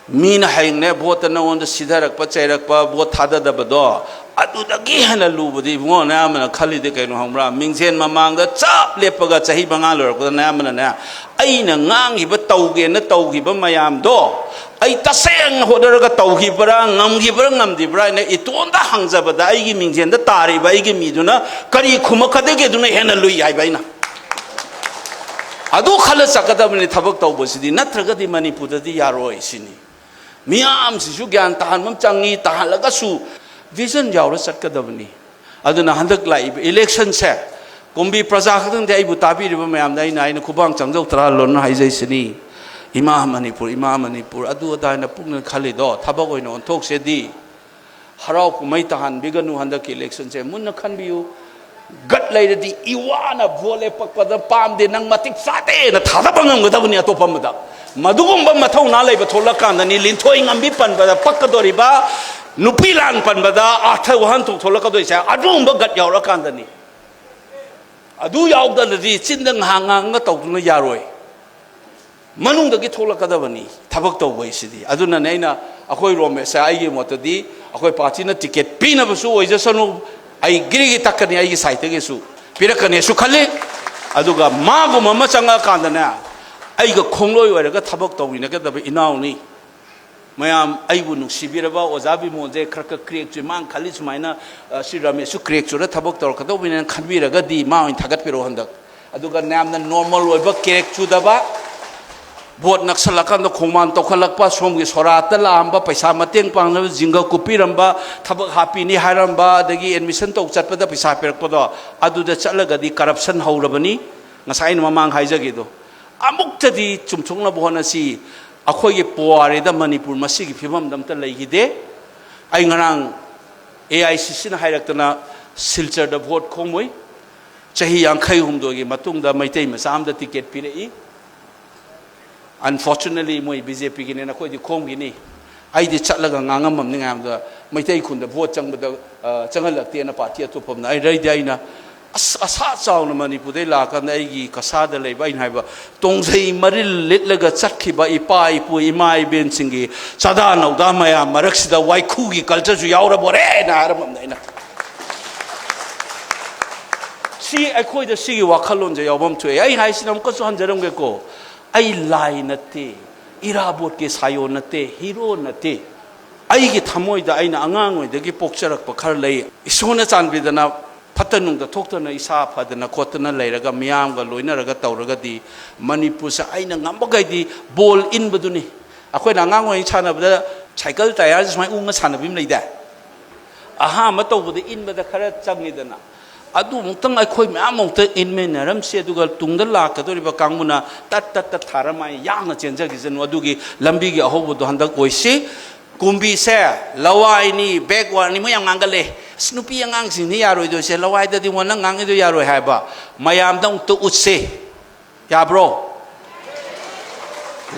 ꯃꯤꯅ ꯍꯌꯦꯡꯅꯦ ꯚꯣꯠꯇ ꯅꯉꯣꯟꯗ ꯁꯤꯊꯔꯛꯄ, ꯆꯩꯔꯛꯄ, ꯚꯣꯠ ꯊꯥꯗꯗꯕꯗꯣ, ꯑꯗꯨꯗꯒꯤ ꯍꯦꯟꯅ ꯂꯨꯕꯗꯤ ꯏꯕꯨꯡꯉꯣ, ꯅꯌꯥꯝꯕꯅ ꯈꯜꯂꯤꯗꯤ ꯀꯩꯅꯣ ꯈꯪꯕ꯭ꯔꯥ? ꯃꯤꯡꯖꯦꯜ ꯃꯃꯥꯡꯗ ꯆꯞ ꯂꯦꯞꯄꯒ ꯆꯍꯤ ꯃꯉꯥ ꯂꯣꯏꯔꯛꯄꯗ ꯅꯌꯥꯝꯕꯅꯅꯦ, ꯑꯩꯅ ꯉꯥꯡꯈꯤꯕ, ꯇꯧꯒꯦꯅ ꯇꯧꯈꯤꯕ ꯃꯌꯥꯝꯗꯣ ꯑꯩ ꯇꯁꯦꯡꯅ ꯍꯣꯠꯅꯔꯒ ꯇꯧꯈꯤꯕ꯭ꯔꯥ, ꯉꯝꯈꯤꯕ꯭ꯔꯥ, ꯉꯝꯗ꯭ꯔꯤꯕ꯭ꯔꯥ ꯍꯥꯏꯅ ꯏꯇꯣꯝꯇ ꯍꯪꯖꯕꯗ ꯑꯩꯒꯤ ꯃꯤꯡꯖꯦꯜꯗ ꯇꯥꯔꯤꯕ ꯑꯩꯒꯤ ꯃꯤꯗꯨꯅ ꯀꯔꯤ ꯈꯨꯝꯃꯛꯀꯗꯒꯦ? ꯑꯗꯨꯅ ꯍꯦꯟꯅ ꯂꯨꯏ ꯍꯥꯏꯕ ꯑꯩꯅ꯫ ꯑꯗꯨ ꯈꯜꯂ ꯆꯠꯀꯗꯕꯅꯤ ꯊꯕꯛ ꯇꯧꯕꯁꯤꯗꯤ, ꯅꯠꯇ꯭ꯔꯒꯗꯤ ꯃꯅꯤꯄꯨꯔꯗꯗꯤ ꯌꯥꯔꯣꯏ ꯁꯤꯅꯤ꯫ ꯃꯤꯌꯥꯝꯁꯤꯁꯨ ꯒ꯭ꯌꯥꯟ ꯇꯥꯍꯟꯕ ꯑꯃ ꯆꯪꯉꯤ, ꯇꯥꯍꯜꯂꯒꯁꯨ ꯚꯤꯖꯟ ꯌꯥꯎꯔ ꯆꯠꯀꯗꯕꯅꯤ꯫ ꯑꯗꯨꯅ ꯍꯟꯗꯛ ꯂꯥꯛꯏꯕ ꯏꯂꯦꯛꯁꯟꯁꯦ ꯀꯨꯝꯕꯤ ꯄ꯭ꯔꯖꯥ ꯈꯛꯇꯪꯗꯤ ꯑꯩꯕꯨ ꯇꯥꯕꯤꯔꯤꯕ ꯃꯌꯥꯝꯗ ꯑꯩꯅ, ꯑꯩꯅ ꯈꯨꯕꯥꯡ ꯆꯪꯖꯧ ꯇꯔꯥ ꯂꯣꯟꯅ ꯍꯥꯏꯖꯩꯁꯤꯅꯤ꯫ ꯏꯃꯥ ꯃꯅꯤꯄꯨꯔ, ꯏꯃꯥ ꯃꯅꯤꯄꯨꯔ, ꯑꯗꯨ ꯑꯗꯥ ꯍꯥꯏꯅ ꯄꯨꯛꯅꯤꯡ ꯈꯜꯂꯤꯗꯣ ꯊꯕꯛ ꯑꯣꯏꯅ ꯑꯣꯟꯊꯣꯛꯁꯦꯗꯤ꯫ ꯍꯔꯥꯎ ꯀꯨꯝꯍꯩ ꯇꯥꯍꯟꯕꯤꯒꯅꯨ ꯍꯟꯗꯛꯀꯤ ꯏꯂꯦꯛꯁꯟꯁꯦ꯫ ꯃꯨꯟꯅ ꯈꯟꯕꯤꯌꯨ꯫ ꯒꯠ ꯂꯩꯔꯗꯤ ꯏꯋꯥꯅ ꯚꯣꯠ ꯂꯦꯞꯄꯛꯄꯗ ꯄꯥꯝꯗꯦ, ꯅꯪ ꯃꯇꯤꯛ ꯆꯥꯗꯦꯅ ꯊꯥꯗꯕ ꯉꯝꯒꯗꯕꯅꯤ ꯑꯇꯣꯞꯄ ꯑꯃꯗ꯫ ꯃꯗꯨꯒꯨꯝꯕ ꯃꯊꯧꯅꯥ ꯂꯩꯕ ꯊꯣꯛꯂꯛꯀꯥꯟꯗꯅꯤ ꯂꯤꯟꯊꯣꯏ ꯉꯝꯕꯤ ꯄꯟꯕꯗ ꯄꯛꯀꯗꯣꯔꯤꯕ, ꯅꯨꯄꯤ ꯂꯥꯟ ꯄꯟꯕꯗ ꯑꯥꯔꯊ ꯋꯥꯍꯟꯊꯣꯛ ꯊꯣꯛꯂꯛꯀꯗꯣꯏꯁꯦ꯫ ꯑꯗꯨꯒꯨꯝꯕ ꯒꯠ ꯌꯥꯎꯔꯀꯥꯟꯗꯅꯤ꯫ ꯑꯗꯨ ꯌꯥꯎꯗꯅꯗꯤ ꯆꯤꯟꯗ ꯉꯥꯏꯍꯥꯛ ꯉꯥꯡꯉꯒ ꯇꯧꯗꯨꯅ ꯌꯥꯔꯣꯏ꯫ ꯃꯅꯨꯡꯗꯒꯤ ꯊꯣꯛꯂꯛꯀꯗꯕꯅꯤ ꯊꯕꯛ ꯇꯧꯕ ꯍꯥꯏꯁꯤꯗꯤ꯫ ꯑꯗꯨꯅꯅꯦ ꯑꯩꯅ, ꯑꯩꯈꯣꯏ ꯔꯣꯃꯦꯁꯁꯦ, ꯑꯩꯒꯤ ꯃꯣꯠꯇꯗꯤ ꯑꯩꯈꯣꯏ ꯄꯥꯔꯇꯤꯅ ꯇꯤꯀꯦꯠ ꯄꯤꯅꯕꯁꯨ ꯑꯣꯏꯖꯁꯅꯨ, ꯑꯩ ꯒꯤꯔꯤꯒꯤ ꯇꯛꯀꯅꯤ, ꯑꯩꯒꯤ ꯁꯥꯏꯠꯇꯒꯤꯁꯨ ꯄꯤꯔꯛꯀꯅꯤꯁꯨ ꯈꯜꯂꯤ꯫ ꯑꯗꯨꯒ ꯃꯥꯒꯨꯝꯕ ꯑꯃ ꯆꯪꯉꯛꯑꯀꯥꯟꯗꯅꯦ, ꯑꯩꯒ ꯈꯣꯡꯂꯣꯏ ꯑꯣꯏꯔꯒ ꯊꯕꯛ ꯇꯧꯃꯤꯟꯅꯒꯗꯕ ꯏꯅꯥꯎꯅꯤ꯫ ꯃꯌꯥꯝ ꯑꯩꯕꯨ ꯅꯨꯡꯁꯤꯕꯤꯔꯕ ꯑꯣꯖꯥ ꯕꯤꯃꯣꯜꯁꯦ ꯈꯔ ꯈꯔ ꯀ꯭ꯔꯦꯛ ꯆꯨꯏ, ꯃꯥꯅ ꯈꯜꯂꯤ ꯁꯨꯃꯥꯏꯅ, ꯑ, ꯁꯤ ꯔꯥꯃꯦꯁꯁꯨ ꯀ꯭ꯔꯦꯛ ꯆꯨꯔ ꯊꯕꯛ ꯇꯧꯔꯛꯀꯗꯧꯕꯅꯦꯅ ꯈꯟꯕꯤꯔꯒꯗꯤ ꯃꯥ ꯑꯣꯏꯅ ꯊꯥꯒꯠꯄꯤꯔꯛꯑꯣ ꯍꯟꯗꯛ꯫ ꯑꯗꯨꯒ ꯌꯥꯝꯅ ꯅꯣꯔꯃꯦꯜ ꯑꯣꯏꯕ, ꯀ꯭ꯔꯦꯛ ꯆꯨꯗꯕ, ꯚꯣꯠ ꯅꯛꯁꯜꯂꯀꯥꯟꯗ ꯈꯣꯡꯕꯥꯟ ꯇꯧꯈꯠꯂꯛꯄ, ꯁꯣꯝꯒꯤ ꯁꯣꯔꯥꯠꯇ ꯂꯥꯛꯑꯝꯕ, ꯄꯩꯁꯥ ꯃꯇꯦꯡ ꯄꯥꯡꯅꯕ ꯖꯤꯡꯒ ꯀꯨꯞꯄꯤꯔꯝꯕ, ꯊꯕꯛ ꯍꯥꯞꯄꯤꯅꯤ ꯍꯥꯏꯔꯝꯕ, ꯑꯗꯒꯤ ꯑꯦꯗꯃꯤꯁꯟ ꯇꯧ ꯆꯠꯄꯗ ꯄꯩꯁꯥ ꯄꯤꯔꯛꯄꯗꯣ, ꯑꯗꯨꯗ ꯆꯠꯂꯒꯗꯤ ꯀꯔꯞꯁꯟ ꯍꯧꯔꯕꯅꯤ꯫ ꯉꯁꯥꯏ ꯑꯩꯅ ꯃꯃꯥꯡ ꯍꯥꯏꯖꯒꯦꯗꯣ, ꯑꯃꯨꯛꯇꯗꯤ ꯆꯨꯝꯊꯣꯛꯅꯕ ꯍꯣꯠꯅꯁꯤ꯫ ꯑꯩꯈꯣꯏꯒꯤ ꯄꯨꯋꯥꯔꯤꯗ ꯃꯅꯤꯄꯨꯔ ꯃꯁꯤꯒꯤ ꯐꯤꯕꯝꯗ ꯑꯝꯇ ꯂꯩꯈꯤꯗꯦ꯫ ꯑꯩ ꯉꯔꯥꯡ ꯑꯦ ꯑꯥꯏ ꯁꯤ ꯁꯤꯅ ꯍꯥꯏꯔꯛꯇꯅ ꯁꯤꯜꯆꯔꯗ ꯚꯣꯠ ꯈꯣꯝꯃꯨꯏ꯫ ꯆꯍꯤ ꯌꯥꯡꯈꯩ ꯍꯨꯝꯗꯣꯏꯒꯤ ꯃꯇꯨꯡꯗ ꯃꯩꯇꯩ ꯃꯆꯥ ꯑꯃꯗ ꯇꯤꯀꯦꯠ ꯄꯤꯔꯛꯏ꯫ ꯑꯟꯐꯣꯔꯆꯨꯅꯦꯠꯂꯤ ꯃꯣꯏ ꯕꯤ ꯖꯦ ꯄꯤꯒꯤꯅꯦꯅ ꯑꯩꯈꯣꯏꯗꯤ ꯈꯣꯝꯈꯤꯅꯤ꯫ ꯑꯩꯗꯤ ꯆꯠꯂꯒ ꯉꯥꯡꯉꯝꯃꯝꯅꯤ ꯃꯌꯥꯝꯗ, ꯃꯩꯇꯩ ꯈꯨꯟꯗ ꯚꯣꯠ ꯆꯪꯕꯗ, ꯑ, ꯆꯪꯍꯜꯂꯛꯇꯦꯅ ꯄꯥꯔꯇꯤ ꯑꯇꯣꯞꯄ ꯑꯃꯅ꯫ ꯑꯩ ꯔꯩꯗꯤ ꯑꯩꯅ ꯑꯁ, ꯑꯁꯥ ꯆꯥꯎꯅ ꯃꯅꯤꯄꯨꯔꯗꯩ ꯂꯥꯛꯑꯀꯥꯟꯗ ꯑꯩꯒꯤ ꯀꯁꯥꯗ ꯂꯩꯕ, ꯑꯩꯅ ꯍꯥꯏꯕ, ꯇꯣꯡꯖꯩ ꯃꯔꯤꯜ ꯂꯤꯠꯂꯒ ꯆꯠꯈꯤꯕ ꯏꯄꯥ ꯏꯄꯨ ꯏꯃꯥ ꯏꯕꯦꯟꯁꯤꯡꯒꯤ ꯆꯥꯗꯥ ꯅꯧꯗꯥ ꯃꯌꯥꯝ ꯃꯔꯛꯁꯤꯗ ꯋꯥꯏꯈꯨꯒꯤ ꯀꯜꯆꯔꯁꯨ ꯌꯥꯎꯔꯕꯣꯔꯦꯅ ꯍꯥꯏꯔꯝꯃꯝꯅꯦ ꯑꯩꯅ꯫ ꯁꯤ ꯑꯩꯈꯣꯏꯗ ꯁꯤꯒꯤ ꯋꯥꯈꯜꯂꯣꯟꯁꯦ ꯌꯥꯎꯐꯝ ꯊꯣꯛꯑꯦ꯫ ꯑꯩ ꯍꯥꯏꯁꯤꯅ ꯑꯃꯨꯛꯀꯁꯨ ꯍꯟꯖꯔꯝꯒꯦꯀꯣ, ꯑꯩ ꯂꯥꯏ ꯅꯠꯇꯦ, ꯏꯔꯥꯕꯣꯠꯀꯤ ꯁꯥꯌꯣꯟ ꯅꯠꯇꯦ, ꯍꯤꯔꯣ ꯅꯠꯇꯦ꯫ ꯑꯩꯒꯤ ꯊꯃꯣꯏꯗ ꯑꯩꯅ ꯑꯉꯥꯡ ꯑꯣꯏꯗꯒꯤ ꯄꯣꯛꯆꯔꯛꯄ ꯈꯔ ꯂꯩ꯫ ꯏꯁꯣꯔꯅ ꯆꯥꯟꯕꯤꯗꯅ ꯐꯠꯇ ꯅꯨꯡꯗ ꯊꯣꯛꯇꯅ ꯏꯁꯥ ꯐꯗꯅ ꯈꯣꯠꯇꯅ ꯂꯩꯔꯒ ꯃꯤꯌꯥꯝꯒ ꯂꯣꯏꯅꯔꯒ ꯇꯧꯔꯒꯗꯤ ꯃꯅꯤꯄꯨꯔꯁꯦ ꯑꯩꯅ ꯉꯝꯕꯈꯩꯗꯤ ꯕꯣꯜ ꯏꯟꯕꯗꯨꯅꯤ꯫ ꯑꯩꯈꯣꯏꯅ ꯑꯉꯥꯡ ꯑꯣꯏꯔꯤꯉꯩ ꯁꯥꯟꯅꯕꯗ ꯁꯥꯏꯀꯜ ꯇꯥꯌꯔꯁꯦ ꯁꯨꯃꯥꯏꯅ ꯎꯪꯉ ꯁꯥꯟꯅꯕꯤ ꯑꯃ ꯂꯩꯗꯥꯏ? ꯑꯍꯥꯟꯕ ꯇꯧꯕꯗ ꯏꯟꯕꯗ ꯈꯔ ꯆꯪꯉꯤꯗꯅ, ꯑꯗꯨꯃꯨꯛꯇꯪ ꯑꯩꯈꯣꯏ ꯃꯌꯥꯝ ꯑꯃꯨꯛꯇ ꯏꯟꯃꯤꯟꯅꯔꯝꯁꯤ, ꯑꯗꯨꯒ ꯇꯨꯡꯗ ꯂꯥꯛꯀꯗꯧꯔꯤꯕ ꯀꯥꯡꯕꯨꯅ ꯇꯠ ꯇꯠ ꯇꯠ ꯊꯥꯔ ꯃꯥꯏ ꯌꯥꯡꯅ ꯆꯦꯟꯖꯈꯤꯁꯅꯨ꯫ ꯑꯗꯨꯒꯤ ꯂꯝꯕꯤꯒꯤ ꯑꯍꯧꯕꯗꯣ ꯍꯟꯗꯛ ꯑꯣꯏꯁꯤ꯫ ꯀꯨꯝꯕꯤꯁꯦ ꯂꯋꯥꯏꯅꯤ, backwardꯅꯤ, ꯃꯣꯏ ꯌꯥꯝ ꯉꯥꯡꯒꯜꯂꯦ꯫ "ꯑꯁ, ꯅꯨꯄꯤ ꯑꯉꯥꯡꯁꯤꯡꯅꯤ ꯌꯥꯔꯣꯏꯗꯣꯏꯁꯦ, ꯂꯋꯥꯏꯗꯗꯤ ꯋꯥ ꯅꯪ ꯉꯥꯡꯉꯤꯗꯣ ꯌꯥꯔꯣꯏ" ꯍꯥꯏꯕ ꯃꯌꯥꯝꯗ ꯑꯃꯨꯛꯇ ꯎꯠꯁꯦ꯫ ꯌꯥꯕ꯭ꯔꯣ?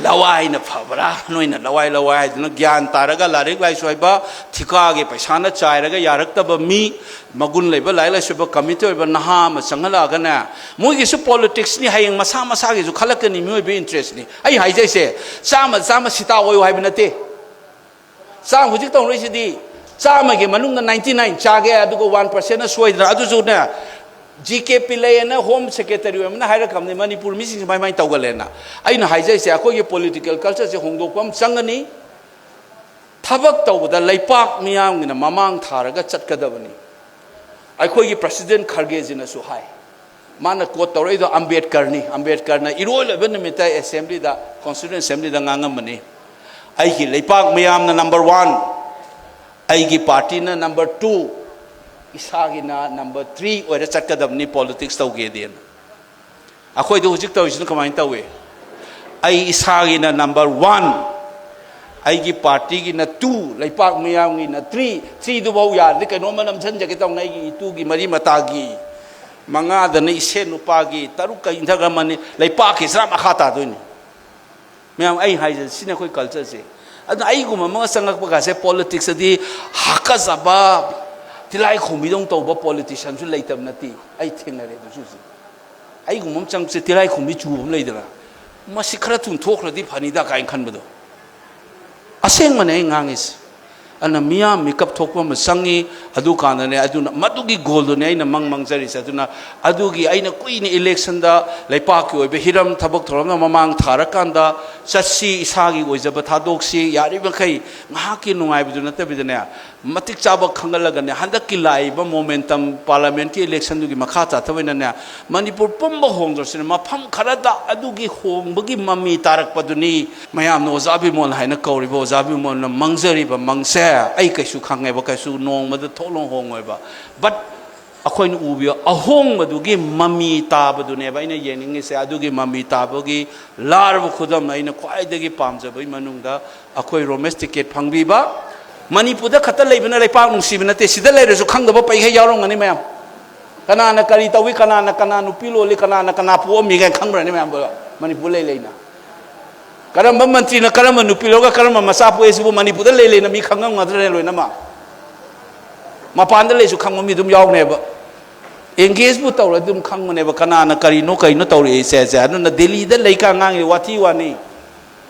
ꯂꯋꯥꯏꯅ ꯐꯕ꯭ꯔꯥ? ꯅꯣꯏꯅ ꯂꯋꯥꯏ ꯂꯋꯥꯏ ꯍꯥꯏꯗꯨꯅ ꯒ꯭ꯌꯥꯟ ꯇꯥꯔꯒ ꯂꯥꯏꯔꯤꯛ ꯂꯥꯏꯁꯨ ꯍꯩꯕ, ꯊꯤꯀꯥꯒꯤ ꯄꯩꯁꯥꯅ ꯆꯥꯏꯔꯒ ꯌꯥꯔꯛꯇꯕ ꯃꯤ, ꯃꯒꯨꯟ ꯂꯩꯕ ꯂꯥꯏꯔꯤꯛ ꯂꯥꯏꯁꯨ ꯍꯩꯕ, committed ꯑꯣꯏꯕ ꯅꯍꯥ ꯑꯃ ꯆꯪꯍꯜꯂꯛꯑꯒꯅꯦ, ꯃꯣꯏꯒꯤꯁꯨ politicsꯅꯤ, ꯍꯌꯦꯡ ꯃꯁꯥ ꯃꯁꯥꯒꯤꯁꯨ ꯈꯜꯂꯛꯀꯅꯤ, ꯃꯤꯑꯣꯏꯕ interestꯅꯤ꯫ ꯑꯩ ꯍꯥꯏꯖꯩꯁꯦ, ꯆꯥꯝꯃ ꯆꯥꯝꯃ ꯁꯤꯇꯥ ꯑꯣꯏꯌꯨ ꯍꯥꯏꯕ ꯅꯠꯇꯦ꯫ ꯆꯥꯝꯃ ꯍꯧꯖꯤꯛ ꯇꯧꯅꯔꯤꯁꯤꯗꯤ, ꯆꯥꯝꯃꯒꯤ ꯃꯅꯨꯡꯗ ninety nine ꯆꯥꯒꯦ, ꯑꯗꯨꯒ one percentꯅ ꯁꯣꯏꯗꯅ꯫ ꯑꯗꯨꯁꯨꯅꯦ, ꯖꯤ ꯀꯦ ꯄꯤꯂꯩ ꯑꯅ Home Secretary ꯑꯃꯅ ꯍꯥꯏꯔꯛꯈ꯭ꯔꯕꯅꯤ, ꯃꯅꯤꯄꯨꯔ ꯃꯤꯁꯤꯡꯁꯦ ꯃꯥꯏ ꯃꯥꯏ ꯇꯧꯒꯜꯂꯦꯅ꯫ ꯑꯩꯅ ꯍꯥꯏꯖꯔꯤꯁꯦ, ꯑꯩꯈꯣꯏꯒꯤ political cultureꯁꯦ ꯍꯣꯡꯗꯣꯛꯄ ꯑꯃ ꯆꯪꯒꯅꯤ꯫ ꯊꯕꯛ ꯇꯧꯕꯗ ꯂꯩꯄꯥꯛ ꯃꯤꯌꯥꯝꯒꯤꯅ ꯃꯃꯥꯡ ꯊꯥꯔꯒ ꯆꯠꯀꯗꯕꯅꯤ꯫ ꯑꯩꯈꯣꯏꯒꯤ President ꯈꯔꯒꯦꯖꯤꯅꯁꯨ ꯍꯥꯏ, ꯃꯥꯅ quote ꯇꯧꯔꯛꯏꯗꯣ ꯑꯝꯕꯦꯗꯀꯔꯅꯤ꯫ ꯑꯝꯕꯦꯗꯀꯔꯅ ꯏꯔꯣꯏ ꯂꯣꯏꯕ ꯅꯨꯃꯤꯠꯇ Assemblyꯗ, Constituent Assemblyꯗ ꯉꯥꯡꯉꯝꯕꯅꯤ, "ꯑꯩꯒꯤ ꯂꯩꯄꯥꯛ ꯃꯤꯌꯥꯝꯅ number one, ꯑꯩꯒꯤ partyꯅ number two, ꯏꯁꯥꯒꯤꯅ number three ꯑꯣꯏꯔ ꯆꯠꯀꯗꯕꯅꯤ politics ꯇꯧꯒꯦꯗꯤꯅ"꯫ ꯑꯩꯈꯣꯏꯗ ꯍꯧꯖꯤꯛ ꯇꯧꯔꯤꯁꯤꯅ ꯀꯃꯥꯏꯅ ꯇꯧꯏ? ꯑꯩ ꯏꯁꯥꯒꯤꯅ number one, ꯑꯩꯒꯤ partyꯒꯤꯅ two, ꯂꯩꯄꯥꯛ ꯃꯤꯌꯥꯝꯒꯤꯅ three꯫ Threeꯗꯨꯐꯥꯎ ꯌꯥꯔꯗꯤ ꯀꯩꯅꯣꯝꯃ ꯅꯝꯁꯤꯟꯖꯒꯦ ꯇꯧꯅ, ꯑꯩꯒꯤ ꯏꯇꯨꯒꯤ ꯃꯔꯤ ꯃꯇꯥꯒꯤ, ꯃꯉꯥꯗꯅ ꯏꯁꯦꯟ ꯅꯨꯄꯥꯒꯤ, ꯇꯔꯨꯛꯀ ꯏꯟꯊꯈ꯭ꯔꯃꯅꯤ, ꯂꯩꯄꯥꯛꯀꯤ ꯁꯔꯥ ꯃꯈꯥ ꯇꯥꯗꯣꯏꯅꯤ꯫ ꯃꯌꯥꯝ, ꯑꯩ ꯍꯥꯏꯖꯦ, ꯁꯤꯅꯤ ꯑꯩꯈꯣꯏ cultureꯁꯦ꯫ ꯑꯗꯨꯅ ꯑꯩꯒꯨꯝꯕ ꯑꯃꯒ ꯆꯪꯉꯛꯄ ꯀꯥꯁꯦ, politicsꯇꯗꯤ ꯍꯥꯀꯠꯆꯕ, ꯇꯤꯜꯍꯥꯏꯈꯣꯝꯕꯤꯗꯧꯅ ꯇꯧꯕ politicianꯁꯨ ꯂꯩꯇꯕ ꯅꯠꯇꯦ꯫ ꯑꯩ ꯊꯦꯡꯅꯔꯦ ꯑꯗꯨꯁꯨ ꯍꯧꯖꯤꯛ꯫ ꯑꯩꯒꯨꯝꯕ ꯑꯃ ꯆꯪꯉꯛꯁꯦ, ꯇꯤꯜꯍꯥꯏꯈꯣꯝꯕꯤ ꯆꯨꯕ ꯑꯃ ꯂꯩꯗꯅ, "ꯃꯁꯤ ꯈꯔ ꯊꯨꯅ ꯊꯣꯛꯈ꯭ꯔꯗꯤ ꯐꯅꯤꯗ" ꯀꯥꯏꯅ ꯈꯟꯕꯗꯣ꯫ ꯑꯁꯦꯡꯕꯅꯦ ꯑꯩ ꯉꯥꯡꯉꯤꯁꯦ꯫ ꯑꯗꯨꯅ ꯃꯤꯌꯥꯝ ꯃꯤꯀꯞ ꯊꯣꯛꯄ ꯑꯃ ꯆꯪꯉꯤ꯫ ꯑꯗꯨꯀꯥꯟꯗꯅꯦ, ꯑꯗꯨꯅ ꯃꯗꯨꯒꯤ goalꯗꯨꯅꯦ ꯑꯩꯅ ꯃꯪ ꯃꯪꯖꯔꯤꯁꯦ꯫ ꯑꯗꯨꯅ ꯑꯗꯨꯒꯤ ꯑꯩꯅ ꯀꯨꯏꯅ electionꯗ, ꯂꯩꯄꯥꯛꯀꯤ ꯑꯣꯏꯕ ꯍꯤꯔꯝ, ꯊꯕꯛ ꯊꯧꯔꯝꯅ ꯃꯃꯥꯡ ꯊꯥꯔꯀꯥꯟꯗ ꯆꯠꯁꯤ, ꯏꯁꯥꯒꯤ ꯑꯣꯏꯖꯕ ꯊꯥꯗꯣꯛꯁꯤ, ꯌꯥꯔꯤꯕꯃꯈꯩ ꯉꯥꯏꯍꯥꯛꯀꯤ ꯅꯨꯡꯉꯥꯏꯕꯗꯨ ꯅꯠꯇꯕꯤꯗꯅꯦ, ꯃꯇꯤꯛ ꯆꯥꯕ ꯈꯪꯒꯠꯂꯒꯅꯦ, ꯍꯟꯗꯛꯀꯤ ꯂꯥꯛꯏꯕ momentum, parliamentꯀꯤ electionꯗꯨꯒꯤ ꯃꯈꯥ ꯆꯠꯊꯕ ꯑꯣꯏꯅꯅꯦ, ꯃꯅꯤꯄꯨꯔ ꯄꯨꯝꯕ ꯍꯣꯡꯗ꯭ꯔꯁꯨꯅꯦ, ꯃꯐꯝ ꯈꯔꯗ ꯑꯗꯨꯒꯤ ꯍꯣꯡꯕꯒꯤ ꯃꯃꯤ ꯇꯥꯔꯛꯄꯗꯨꯅꯤ꯫ ꯃꯌꯥꯝꯅ ꯑꯣꯖꯥ ꯕꯤꯃꯣꯜ ꯍꯥꯏꯅ ꯀꯧꯔꯤꯕ ꯑꯣꯖꯥ ꯕꯤꯃꯣꯜꯅ ꯃꯪꯖꯔꯤꯕ ꯃꯪꯁꯦ ꯑꯩ ꯀꯩꯁꯨ ꯈꯪꯉꯦꯕ, ꯀꯩꯁꯨ ꯅꯣꯡꯃꯗ ꯊꯣꯛꯂꯣꯡ ꯍꯣꯡꯉꯣꯏꯕ꯫ But ꯑꯩꯈꯣꯏꯅ ꯎꯕꯤꯌꯣ, ꯑꯍꯣꯡꯕꯗꯨꯒꯤ ꯃꯃꯤ ꯇꯥꯕꯗꯨꯅꯦꯕ ꯑꯩꯅ ꯌꯦꯡꯅꯤꯡꯉꯤꯁꯦ꯫ ꯑꯗꯨꯒꯤ ꯃꯃꯤ ꯇꯥꯕꯒꯤ ꯂꯥꯔꯕ ꯈꯨꯗꯝ ꯑꯩꯅ ꯈ꯭ꯋꯥꯏꯗꯒꯤ ꯄꯥꯝꯖꯕꯒꯤ ꯃꯅꯨꯡꯗ ꯑꯩꯈꯣꯏ ꯔꯣꯃꯦꯁ ꯇꯤꯀꯦꯠ ꯐꯪꯕꯤꯕ꯫ ꯃꯅꯤꯄꯨꯔꯗ ꯈꯛꯇ ꯂꯩꯕꯅ ꯂꯩꯄꯥꯛ ꯅꯨꯡꯁꯤꯕ ꯅꯠꯇꯦ, ꯁꯤꯗ ꯂꯩꯔꯁꯨ ꯈꯪꯗꯕ ꯄꯩꯈꯩ ꯌꯥꯎꯔꯝꯒꯅꯤ ꯃꯌꯥꯝ꯫ ꯀꯅꯥꯅ ꯀꯔꯤ ꯇꯧꯏ, ꯀꯅꯥꯅ ꯀꯅꯥ ꯅꯨꯄꯤ ꯂꯣꯜꯂꯤ, ꯀꯅꯥꯅ ꯀꯅꯥ ꯄꯣꯛꯑꯝꯃꯤ ꯀꯥꯏꯅ ꯈꯪꯕ꯭ꯔꯅꯤ ꯃꯌꯥꯝ ꯃꯅꯤꯄꯨꯔ ꯂꯩ ꯂꯩꯅ꯫ ꯀꯔꯝꯕ ꯃꯟꯇ꯭ꯔꯤꯅ ꯀꯔꯝꯕ ꯅꯨꯄꯤ ꯂꯧꯔꯒ ꯀꯔꯝꯕ ꯃꯆꯥ ꯄꯣꯛꯑꯦ ꯁꯤꯕꯨ ꯃꯅꯤꯄꯨꯔꯗ ꯂꯩ ꯂꯩꯅ ꯃꯤ ꯈꯪꯉꯝꯒꯗ꯭ꯔꯅꯦ ꯂꯣꯏꯅꯃꯛ? ꯃꯄꯥꯟꯗ ꯂꯩꯁꯨ ꯈꯪꯕ ꯃꯤ ꯑꯗꯨꯝ ꯌꯥꯎꯅꯦꯕ꯫ ꯑꯦꯡꯒꯦꯖꯄꯨ ꯇꯧꯔꯗꯤ ꯑꯗꯨꯝ ꯈꯪꯕꯅꯦꯕ ꯀꯅꯥꯅ ꯀꯔꯤꯅꯣ ꯀꯩꯅꯣ ꯇꯧꯔꯛꯏꯁꯦ꯫ ꯑꯗꯨꯅ ꯗꯦꯜꯂꯤꯗ ꯂꯩꯀꯥꯟ ꯉꯥꯡꯉꯤ ꯋꯥꯊꯤ ꯋꯥꯅꯤ꯫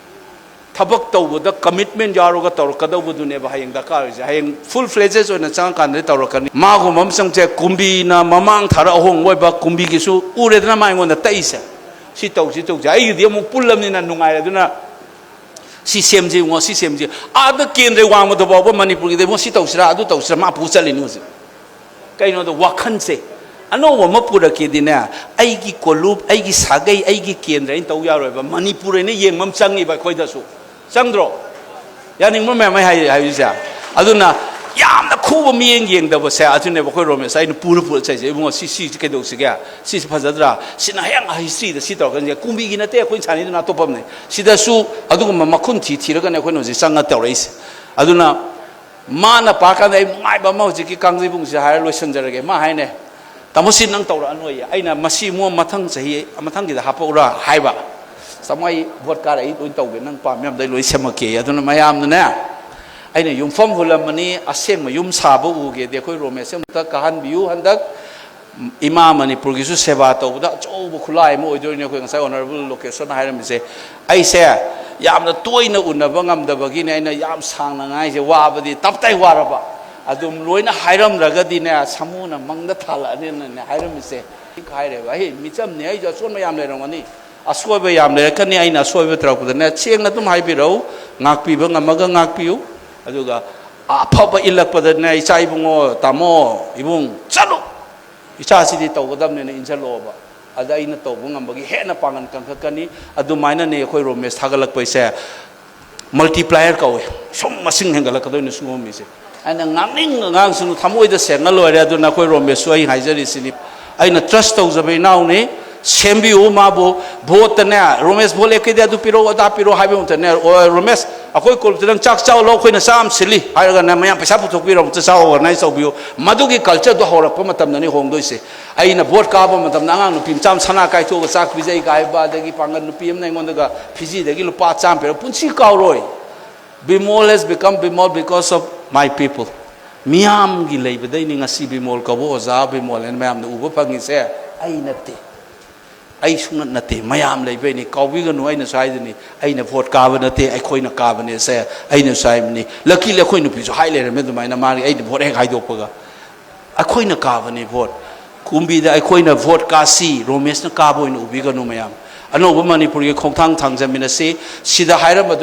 ꯊꯕꯛ ꯇꯧꯕꯗ ꯀꯃꯤꯠꯃꯦꯟ ꯌꯥꯎꯔꯒ ꯇꯧꯔꯛꯀꯗꯧꯕꯗꯨꯅꯦꯕ ꯍꯌꯦꯡ ꯗꯔꯀꯥꯔ ꯑꯣꯏꯔꯤꯁꯦ꯫ ꯍꯌꯦꯡ ꯐꯨꯜ ꯐ꯭ꯂꯦꯖꯦꯁ ꯑꯣꯏꯅ ꯆꯪꯉꯀꯥꯟꯗꯗꯤ ꯇꯧꯔꯛꯀꯅꯤ꯫ ꯃꯥꯒꯨꯝꯕ ꯑꯃ ꯆꯪꯁꯦ, ꯀꯨꯝꯕꯤꯅ ꯃꯃꯥꯡ ꯊꯥꯔ ꯑꯍꯣꯡꯕ ꯑꯣꯏꯕ ꯀꯨꯝꯕꯤꯒꯤꯁꯨ ꯎꯔꯦꯗꯅ ꯃꯥ ꯑꯩꯉꯣꯟꯗ ꯇꯛꯏꯁꯦ꯫ ꯁꯤ ꯇꯧꯁꯤ ꯇꯧꯁꯤ꯫ ꯑꯩꯒꯤꯗꯤ ꯑꯃꯨꯛ ꯄꯨꯜꯂꯕꯅꯤꯅ ꯅꯨꯡꯉꯥꯏꯔꯦ꯫ ꯑꯗꯨꯅ ꯁꯤ ꯁꯦꯝꯁꯤ ꯏꯕꯨꯡꯉꯣ, ꯁꯤ ꯁꯦꯝꯁꯤ꯫ ꯑꯥꯗ ꯀꯦꯟꯗ꯭ꯔ ꯋꯥꯡꯃꯗ ꯐꯥꯎꯕ ꯃꯅꯤꯄꯨꯔꯒꯤꯗ ꯏꯕꯨꯡꯉꯣ ꯁꯤ ꯇꯧꯁꯤꯔꯥ ꯑꯗꯨ ꯇꯧꯁꯤꯔꯥ ꯃꯥ ꯄꯨ ꯆꯠꯂꯤꯅꯤ ꯍꯧꯖꯤꯛ꯫ ꯀꯩꯅꯣꯗ ꯋꯥꯈꯜꯁꯦ ꯑꯅꯧꯕ ꯑꯃ ꯄꯨꯔꯛꯀꯦꯗꯤꯅꯦ, ꯑꯩꯒꯤ ꯀꯣꯂꯨꯞ, ꯑꯩꯒꯤ ꯁꯥꯒꯩ, ꯑꯩꯒꯤ ꯀꯦꯟꯗ꯭ꯔ ꯑꯩꯅ ꯇꯧ ꯌꯥꯔꯣꯏꯕ꯫ ꯃꯅꯤꯄꯨꯔ ꯍꯥꯏꯅ ꯌꯦꯡꯕ ꯑꯃ ꯆꯪꯉꯤꯕ ꯑꯩꯈꯣꯏꯗꯁꯨ꯫ ꯆꯪꯗ꯭ꯔꯣ? ꯌꯥꯅꯤꯡꯕ ꯃꯌꯥꯝ ꯑꯩ ꯍꯥꯏ-, ꯍꯥꯏꯔꯤꯁꯦ꯫ ꯑꯗꯨꯅ ꯌꯥꯝꯅ ꯈꯨꯕ ꯃꯤꯠꯌꯦꯡ ꯌꯦꯡꯗꯕꯁꯦ ꯑꯗꯨꯅꯦꯕ ꯑꯩꯈꯣꯏ ꯔꯣꯃꯦꯁ ꯑꯩꯅ ꯄꯨꯔ ꯄꯨꯔ ꯆꯠꯁꯦ꯫ ꯏꯕꯨꯡꯉꯣ, ꯁꯤ, ꯁꯤꯁꯤ ꯀꯩꯗꯧꯁꯤꯒꯦ? ꯁꯤꯁꯤ ꯐꯖꯗ꯭ꯔꯥ? ꯁꯤꯅ ꯍꯌꯦꯡ ꯍꯤꯁꯇ꯭ꯔꯤꯗ ꯁꯤ ꯇꯧꯔꯛꯀꯅꯤꯁꯦ꯫ ꯀꯨꯝꯕꯤꯒꯤ ꯅꯠꯇꯦ ꯑꯩꯈꯣꯏꯅ ꯁꯥꯟꯅꯩꯗꯨꯅ ꯑꯇꯣꯞꯄ ꯑꯃꯅꯤ꯫ ꯁꯤꯗꯁꯨ ꯑꯗꯨꯒꯨꯝꯕ ꯃꯈꯨꯟ ꯊꯤ ꯊꯤꯔꯒꯅꯦ ꯑꯩꯈꯣꯏꯅ ꯍꯧꯖꯤꯛ ꯆꯪꯉ ꯇꯧꯔꯛꯏꯁꯦ꯫ ꯑꯗꯨꯅ ꯃꯥꯅ ꯄꯥꯔꯀꯥꯟꯗ ꯑꯩ ꯅꯨꯡꯉꯥꯏꯕ ꯑꯃ ꯍꯧꯖꯤꯛꯀꯤ ꯀꯥꯡꯖꯩꯕꯨꯡꯁꯤꯗ ꯍꯥꯏꯔ ꯂꯣꯏꯁꯤꯟꯖꯔꯒꯦ꯫ ꯃꯥ ꯍꯥꯏꯅꯦ, "ꯇꯥꯃꯣ, ꯁꯤ ꯅꯪ ꯇꯧꯔꯛꯑꯅꯨ" ꯑꯩ꯫ ꯑꯩꯅ, "ꯃꯁꯤ ꯏꯕꯨꯡꯉꯣ ꯃꯊꯪ ꯆꯍꯤ, ꯃꯊꯪꯒꯤꯗ ꯍꯥꯞꯄꯛꯎꯔꯥ?" ꯍꯥꯏꯕ꯫ "ꯇꯥꯃꯣ, ꯑꯩ ꯚꯣꯠ ꯀꯥꯔ ꯑꯩ ꯂꯣꯏ ꯇꯧꯒꯦ, ꯅꯪ ꯄꯥꯝꯃꯤ ꯃꯌꯥꯝꯗꯣ ꯑꯩ ꯂꯣꯏ ꯁꯦꯝꯃꯛꯀꯦ"꯫ ꯑꯗꯨꯅ ꯃꯌꯥꯝꯅꯅꯦ, ꯑꯩꯅ ꯌꯨꯝꯐꯝ ꯍꯨꯜꯂꯝꯃꯅꯤ, ꯑꯁꯦꯡꯕ ꯌꯨꯝ ꯁꯥꯕ ꯎꯒꯦꯗꯤ ꯑꯩꯈꯣꯏ ꯔꯣꯃꯦꯁꯁꯦ ꯑꯃꯨꯛꯇ ꯀꯥꯍꯟꯕꯤꯌꯨ꯫ ꯍꯟꯗꯛ ꯏꯃꯥ ꯃꯅꯤꯄꯨꯔꯒꯤꯁꯨ ꯁꯦꯕꯥ ꯇꯧꯕꯗ ꯑꯆꯧꯕ ꯈꯨꯠꯂꯥꯏ ꯑꯃ ꯑꯣꯏꯗꯣꯏꯅꯤ꯫ ꯑꯩꯈꯣꯏ ꯉꯁꯥꯏ ꯑꯣꯅꯔꯦꯕꯜ ꯂꯣꯀꯦꯁꯟ ꯍꯥꯏꯔꯝꯃꯤꯁꯦ, ꯑꯩꯁꯦ ꯌꯥꯝꯅ ꯇꯣꯏꯅ ꯎꯅꯕ ꯉꯝꯗꯕꯒꯤꯅꯦ ꯑꯩꯅ ꯌꯥꯝ ꯁꯥꯡꯅ ꯉꯥꯏꯁꯦ, ꯋꯥꯕꯗꯤ ꯇꯞꯇꯥꯏ ꯋꯥꯔꯕ꯫ ꯑꯗꯨꯝ ꯂꯣꯏꯅ ꯍꯥꯏꯔꯝꯗ꯭ꯔꯒꯗꯤꯅꯦ, ꯁꯥꯃꯨꯅ ꯃꯪꯗ ꯊꯥꯜꯂꯛꯑꯅꯤꯅꯅꯦ ꯍꯥꯏꯔꯝꯃꯤꯁꯦ꯫ ꯍꯥꯏꯔꯦꯕ, ꯑꯩ ꯃꯤꯆꯝꯅꯤ, ꯑꯩꯁꯨ ꯑꯆꯣꯟꯕ ꯌꯥꯝ ꯂꯩꯔꯝꯒꯅꯤ꯫ ꯑꯁꯣꯏꯕ ꯌꯥꯝ ꯂꯩꯔꯛꯀꯅꯤ꯫ ꯑꯩꯅ ꯑꯁꯣꯏꯕ ꯇꯧꯔꯛꯄꯗꯅꯦ ꯁꯦꯡꯅ ꯑꯗꯨꯝ ꯍꯥꯏꯕꯤꯔꯛꯎ, ꯉꯥꯛꯄꯤꯕ ꯉꯝꯃꯒ ꯉꯥꯛꯄꯤꯌꯨ꯫ ꯑꯗꯨꯒ ꯑꯐꯕ ꯏꯜꯂꯛꯄꯗꯅꯦ, "ꯏꯆꯥ ꯏꯕꯨꯡꯉꯣ, ꯇꯥꯃꯣ, ꯏꯕꯨꯡ, ꯆꯠꯂꯨ! ꯏꯆꯥꯁꯤꯗꯤ ꯇꯧꯒꯗꯕꯅꯦꯅ ꯏꯟꯁꯤꯜꯂꯛꯑꯣꯕ꯫ ꯑꯗ ꯑꯩꯅ ꯇꯧꯕ ꯉꯝꯕꯒꯤ ꯍꯦꯟꯅ ꯄꯥꯡꯒꯜ ꯀꯟꯈꯠꯀꯅꯤ"꯫ ꯑꯗꯨꯃꯥꯏꯅꯅꯦ ꯑꯩꯈꯣꯏ ꯔꯣꯃꯦꯁ ꯊꯥꯒꯠꯂꯛꯄꯩꯁꯦ ꯃꯜꯇꯤꯄ꯭ꯂꯥꯏꯌꯔ ꯀꯧꯋꯦ꯫ ꯁꯨꯝ ꯃꯁꯤꯡ ꯍꯦꯟꯒꯠꯂꯛꯀꯗꯣꯏꯅꯦ ꯁꯤꯒꯨꯝꯕ ꯃꯤꯁꯦ꯫ ꯑꯩꯅ ꯉꯥꯡꯅꯤꯡ ꯉꯥꯡꯁꯅꯨ, ꯊꯃꯣꯏꯗ ꯁꯦꯡꯅ ꯂꯣꯏꯔꯦ꯫ ꯑꯗꯨꯅ ꯑꯩꯈꯣꯏ ꯔꯣꯃꯦꯁꯁꯨ ꯑꯩ ꯍꯥꯏꯖꯔꯤꯁꯤꯅꯤ, ꯑꯩꯅ ꯇ꯭ꯔꯁ ꯇꯧꯖꯕ ꯏꯅꯥꯎꯅꯤ, ꯁꯦꯝꯕꯤꯌꯨ ꯃꯥꯕꯨ꯫ ꯚꯣꯠꯇꯅꯦ, "ꯔꯣꯃꯦꯁ ꯚꯣꯠ ꯂꯦꯞꯀꯦꯗꯤ ꯑꯗꯨ ꯄꯤꯔꯛꯑꯣ, ꯑꯗꯥ ꯄꯤꯔꯛꯑꯣ" ꯍꯥꯏꯕ ꯃꯇꯝꯗꯅꯦ, "ꯑꯣ, ꯔꯣꯃꯦꯁ, ꯑꯩꯈꯣꯏ ꯀꯣꯂꯨꯞꯇ ꯅꯪ ꯆꯥꯛ ꯆꯥꯎ ꯂꯥꯎ, ꯑꯩꯈꯣꯏꯅ ꯆꯥ ꯑꯃ ꯁꯤꯜꯂꯤ" ꯍꯥꯏꯔꯒꯅꯦ, ꯃꯌꯥꯝ ꯄꯩꯁꯥ ꯄꯨꯊꯣꯛꯄꯤꯔꯣ, ꯑꯃꯨꯛꯇ ꯆꯥꯎ, ꯑꯣꯔꯒꯅꯥꯏꯁ ꯇꯧꯕꯤꯌꯨ꯫ ꯃꯗꯨꯒꯤ ꯀꯜꯆꯔꯗꯣ ꯍꯧꯔꯛꯄ ꯃꯇꯝꯗꯅꯤ ꯍꯣꯡꯗꯣꯏꯁꯦ꯫ ꯑꯩꯅ ꯚꯣꯠ ꯀꯥꯕ ꯃꯇꯝꯗ ꯑꯉꯥꯡ ꯅꯨꯄꯤ ꯃꯆꯥ ꯑꯃ ꯁꯅꯥ ꯀꯥꯏꯊꯣꯛꯑꯒ ꯆꯥꯛ ꯄꯤꯖꯩ ꯀꯥꯏꯕ, ꯑꯗꯒꯤ ꯄꯥꯡꯒꯜ ꯅꯨꯄꯤ ꯑꯃꯅ ꯑꯩꯉꯣꯟꯗꯒ ꯐꯤꯖꯤꯗꯒꯤ ꯂꯨꯄꯥ ꯆꯥꯝꯃ ꯄꯤꯔꯛꯄ, ꯄꯨꯟꯁꯤ ꯀꯥꯎꯔꯣꯏ꯫ Bimol has become Bimol because of my people. ꯃꯤꯌꯥꯝꯒꯤ ꯂꯩꯕꯗꯩꯅꯤ ꯉꯁꯤ ꯕꯤꯃꯣꯜ ꯀꯧꯕ ꯑꯣꯖꯥ ꯕꯤꯃꯣꯜ ꯍꯥꯏꯅ ꯃꯌꯥꯝꯅ ꯎꯕ ꯐꯪꯉꯤꯁꯦ꯫ ꯑꯩ ꯅꯠꯇꯦ, ꯑꯩ ꯁꯨꯡꯅꯠ ꯅꯠꯇꯦ, ꯃꯌꯥꯝ ꯂꯩꯕꯩꯅꯤ꯫ ꯀꯥꯎꯕꯤꯒꯅꯨ, ꯑꯩꯅꯁꯨ ꯍꯥꯏꯗꯨꯅꯤ, ꯑꯩꯅ ꯚꯣꯠ ꯀꯥꯕ ꯅꯠꯇꯦ, ꯑꯩꯈꯣꯏꯅ ꯀꯥꯕꯅꯦꯁꯦ ꯑꯩꯅꯁꯨ ꯍꯥꯏꯕꯅꯤ꯫ ꯂꯛꯀꯤꯂꯤ ꯑꯩꯈꯣꯏ ꯅꯨꯄꯤꯁꯨ ꯍꯥꯏ ꯂꯩꯔꯝꯃꯦ ꯑꯗꯨꯃꯥꯏꯅ, ꯃꯥꯒꯤ ꯑꯩꯅ ꯚꯣꯠ ꯍꯦꯛ ꯍꯥꯏꯗꯣꯛꯄꯒ꯫ ꯑꯩꯈꯣꯏꯅ ꯀꯥꯕꯅꯤ ꯚꯣꯠ꯫ ꯀꯨꯝꯕꯤꯗ ꯑꯩꯈꯣꯏꯅ ꯚꯣꯠ ꯀꯥꯁꯤ, ꯔꯣꯃꯦꯁꯅ ꯀꯥꯕ ꯑꯣꯏꯅ ꯎꯕꯤꯒꯅꯨ ꯃꯌꯥꯝ꯫ ꯑꯅꯧꯕ ꯃꯅꯤꯄꯨꯔꯒꯤ ꯈꯣꯡꯊꯥꯡ ꯊꯥꯡꯖꯃꯤꯟꯅꯁꯤ꯫ ꯁꯤꯗ ꯍꯥꯏꯔꯝꯕꯗꯨ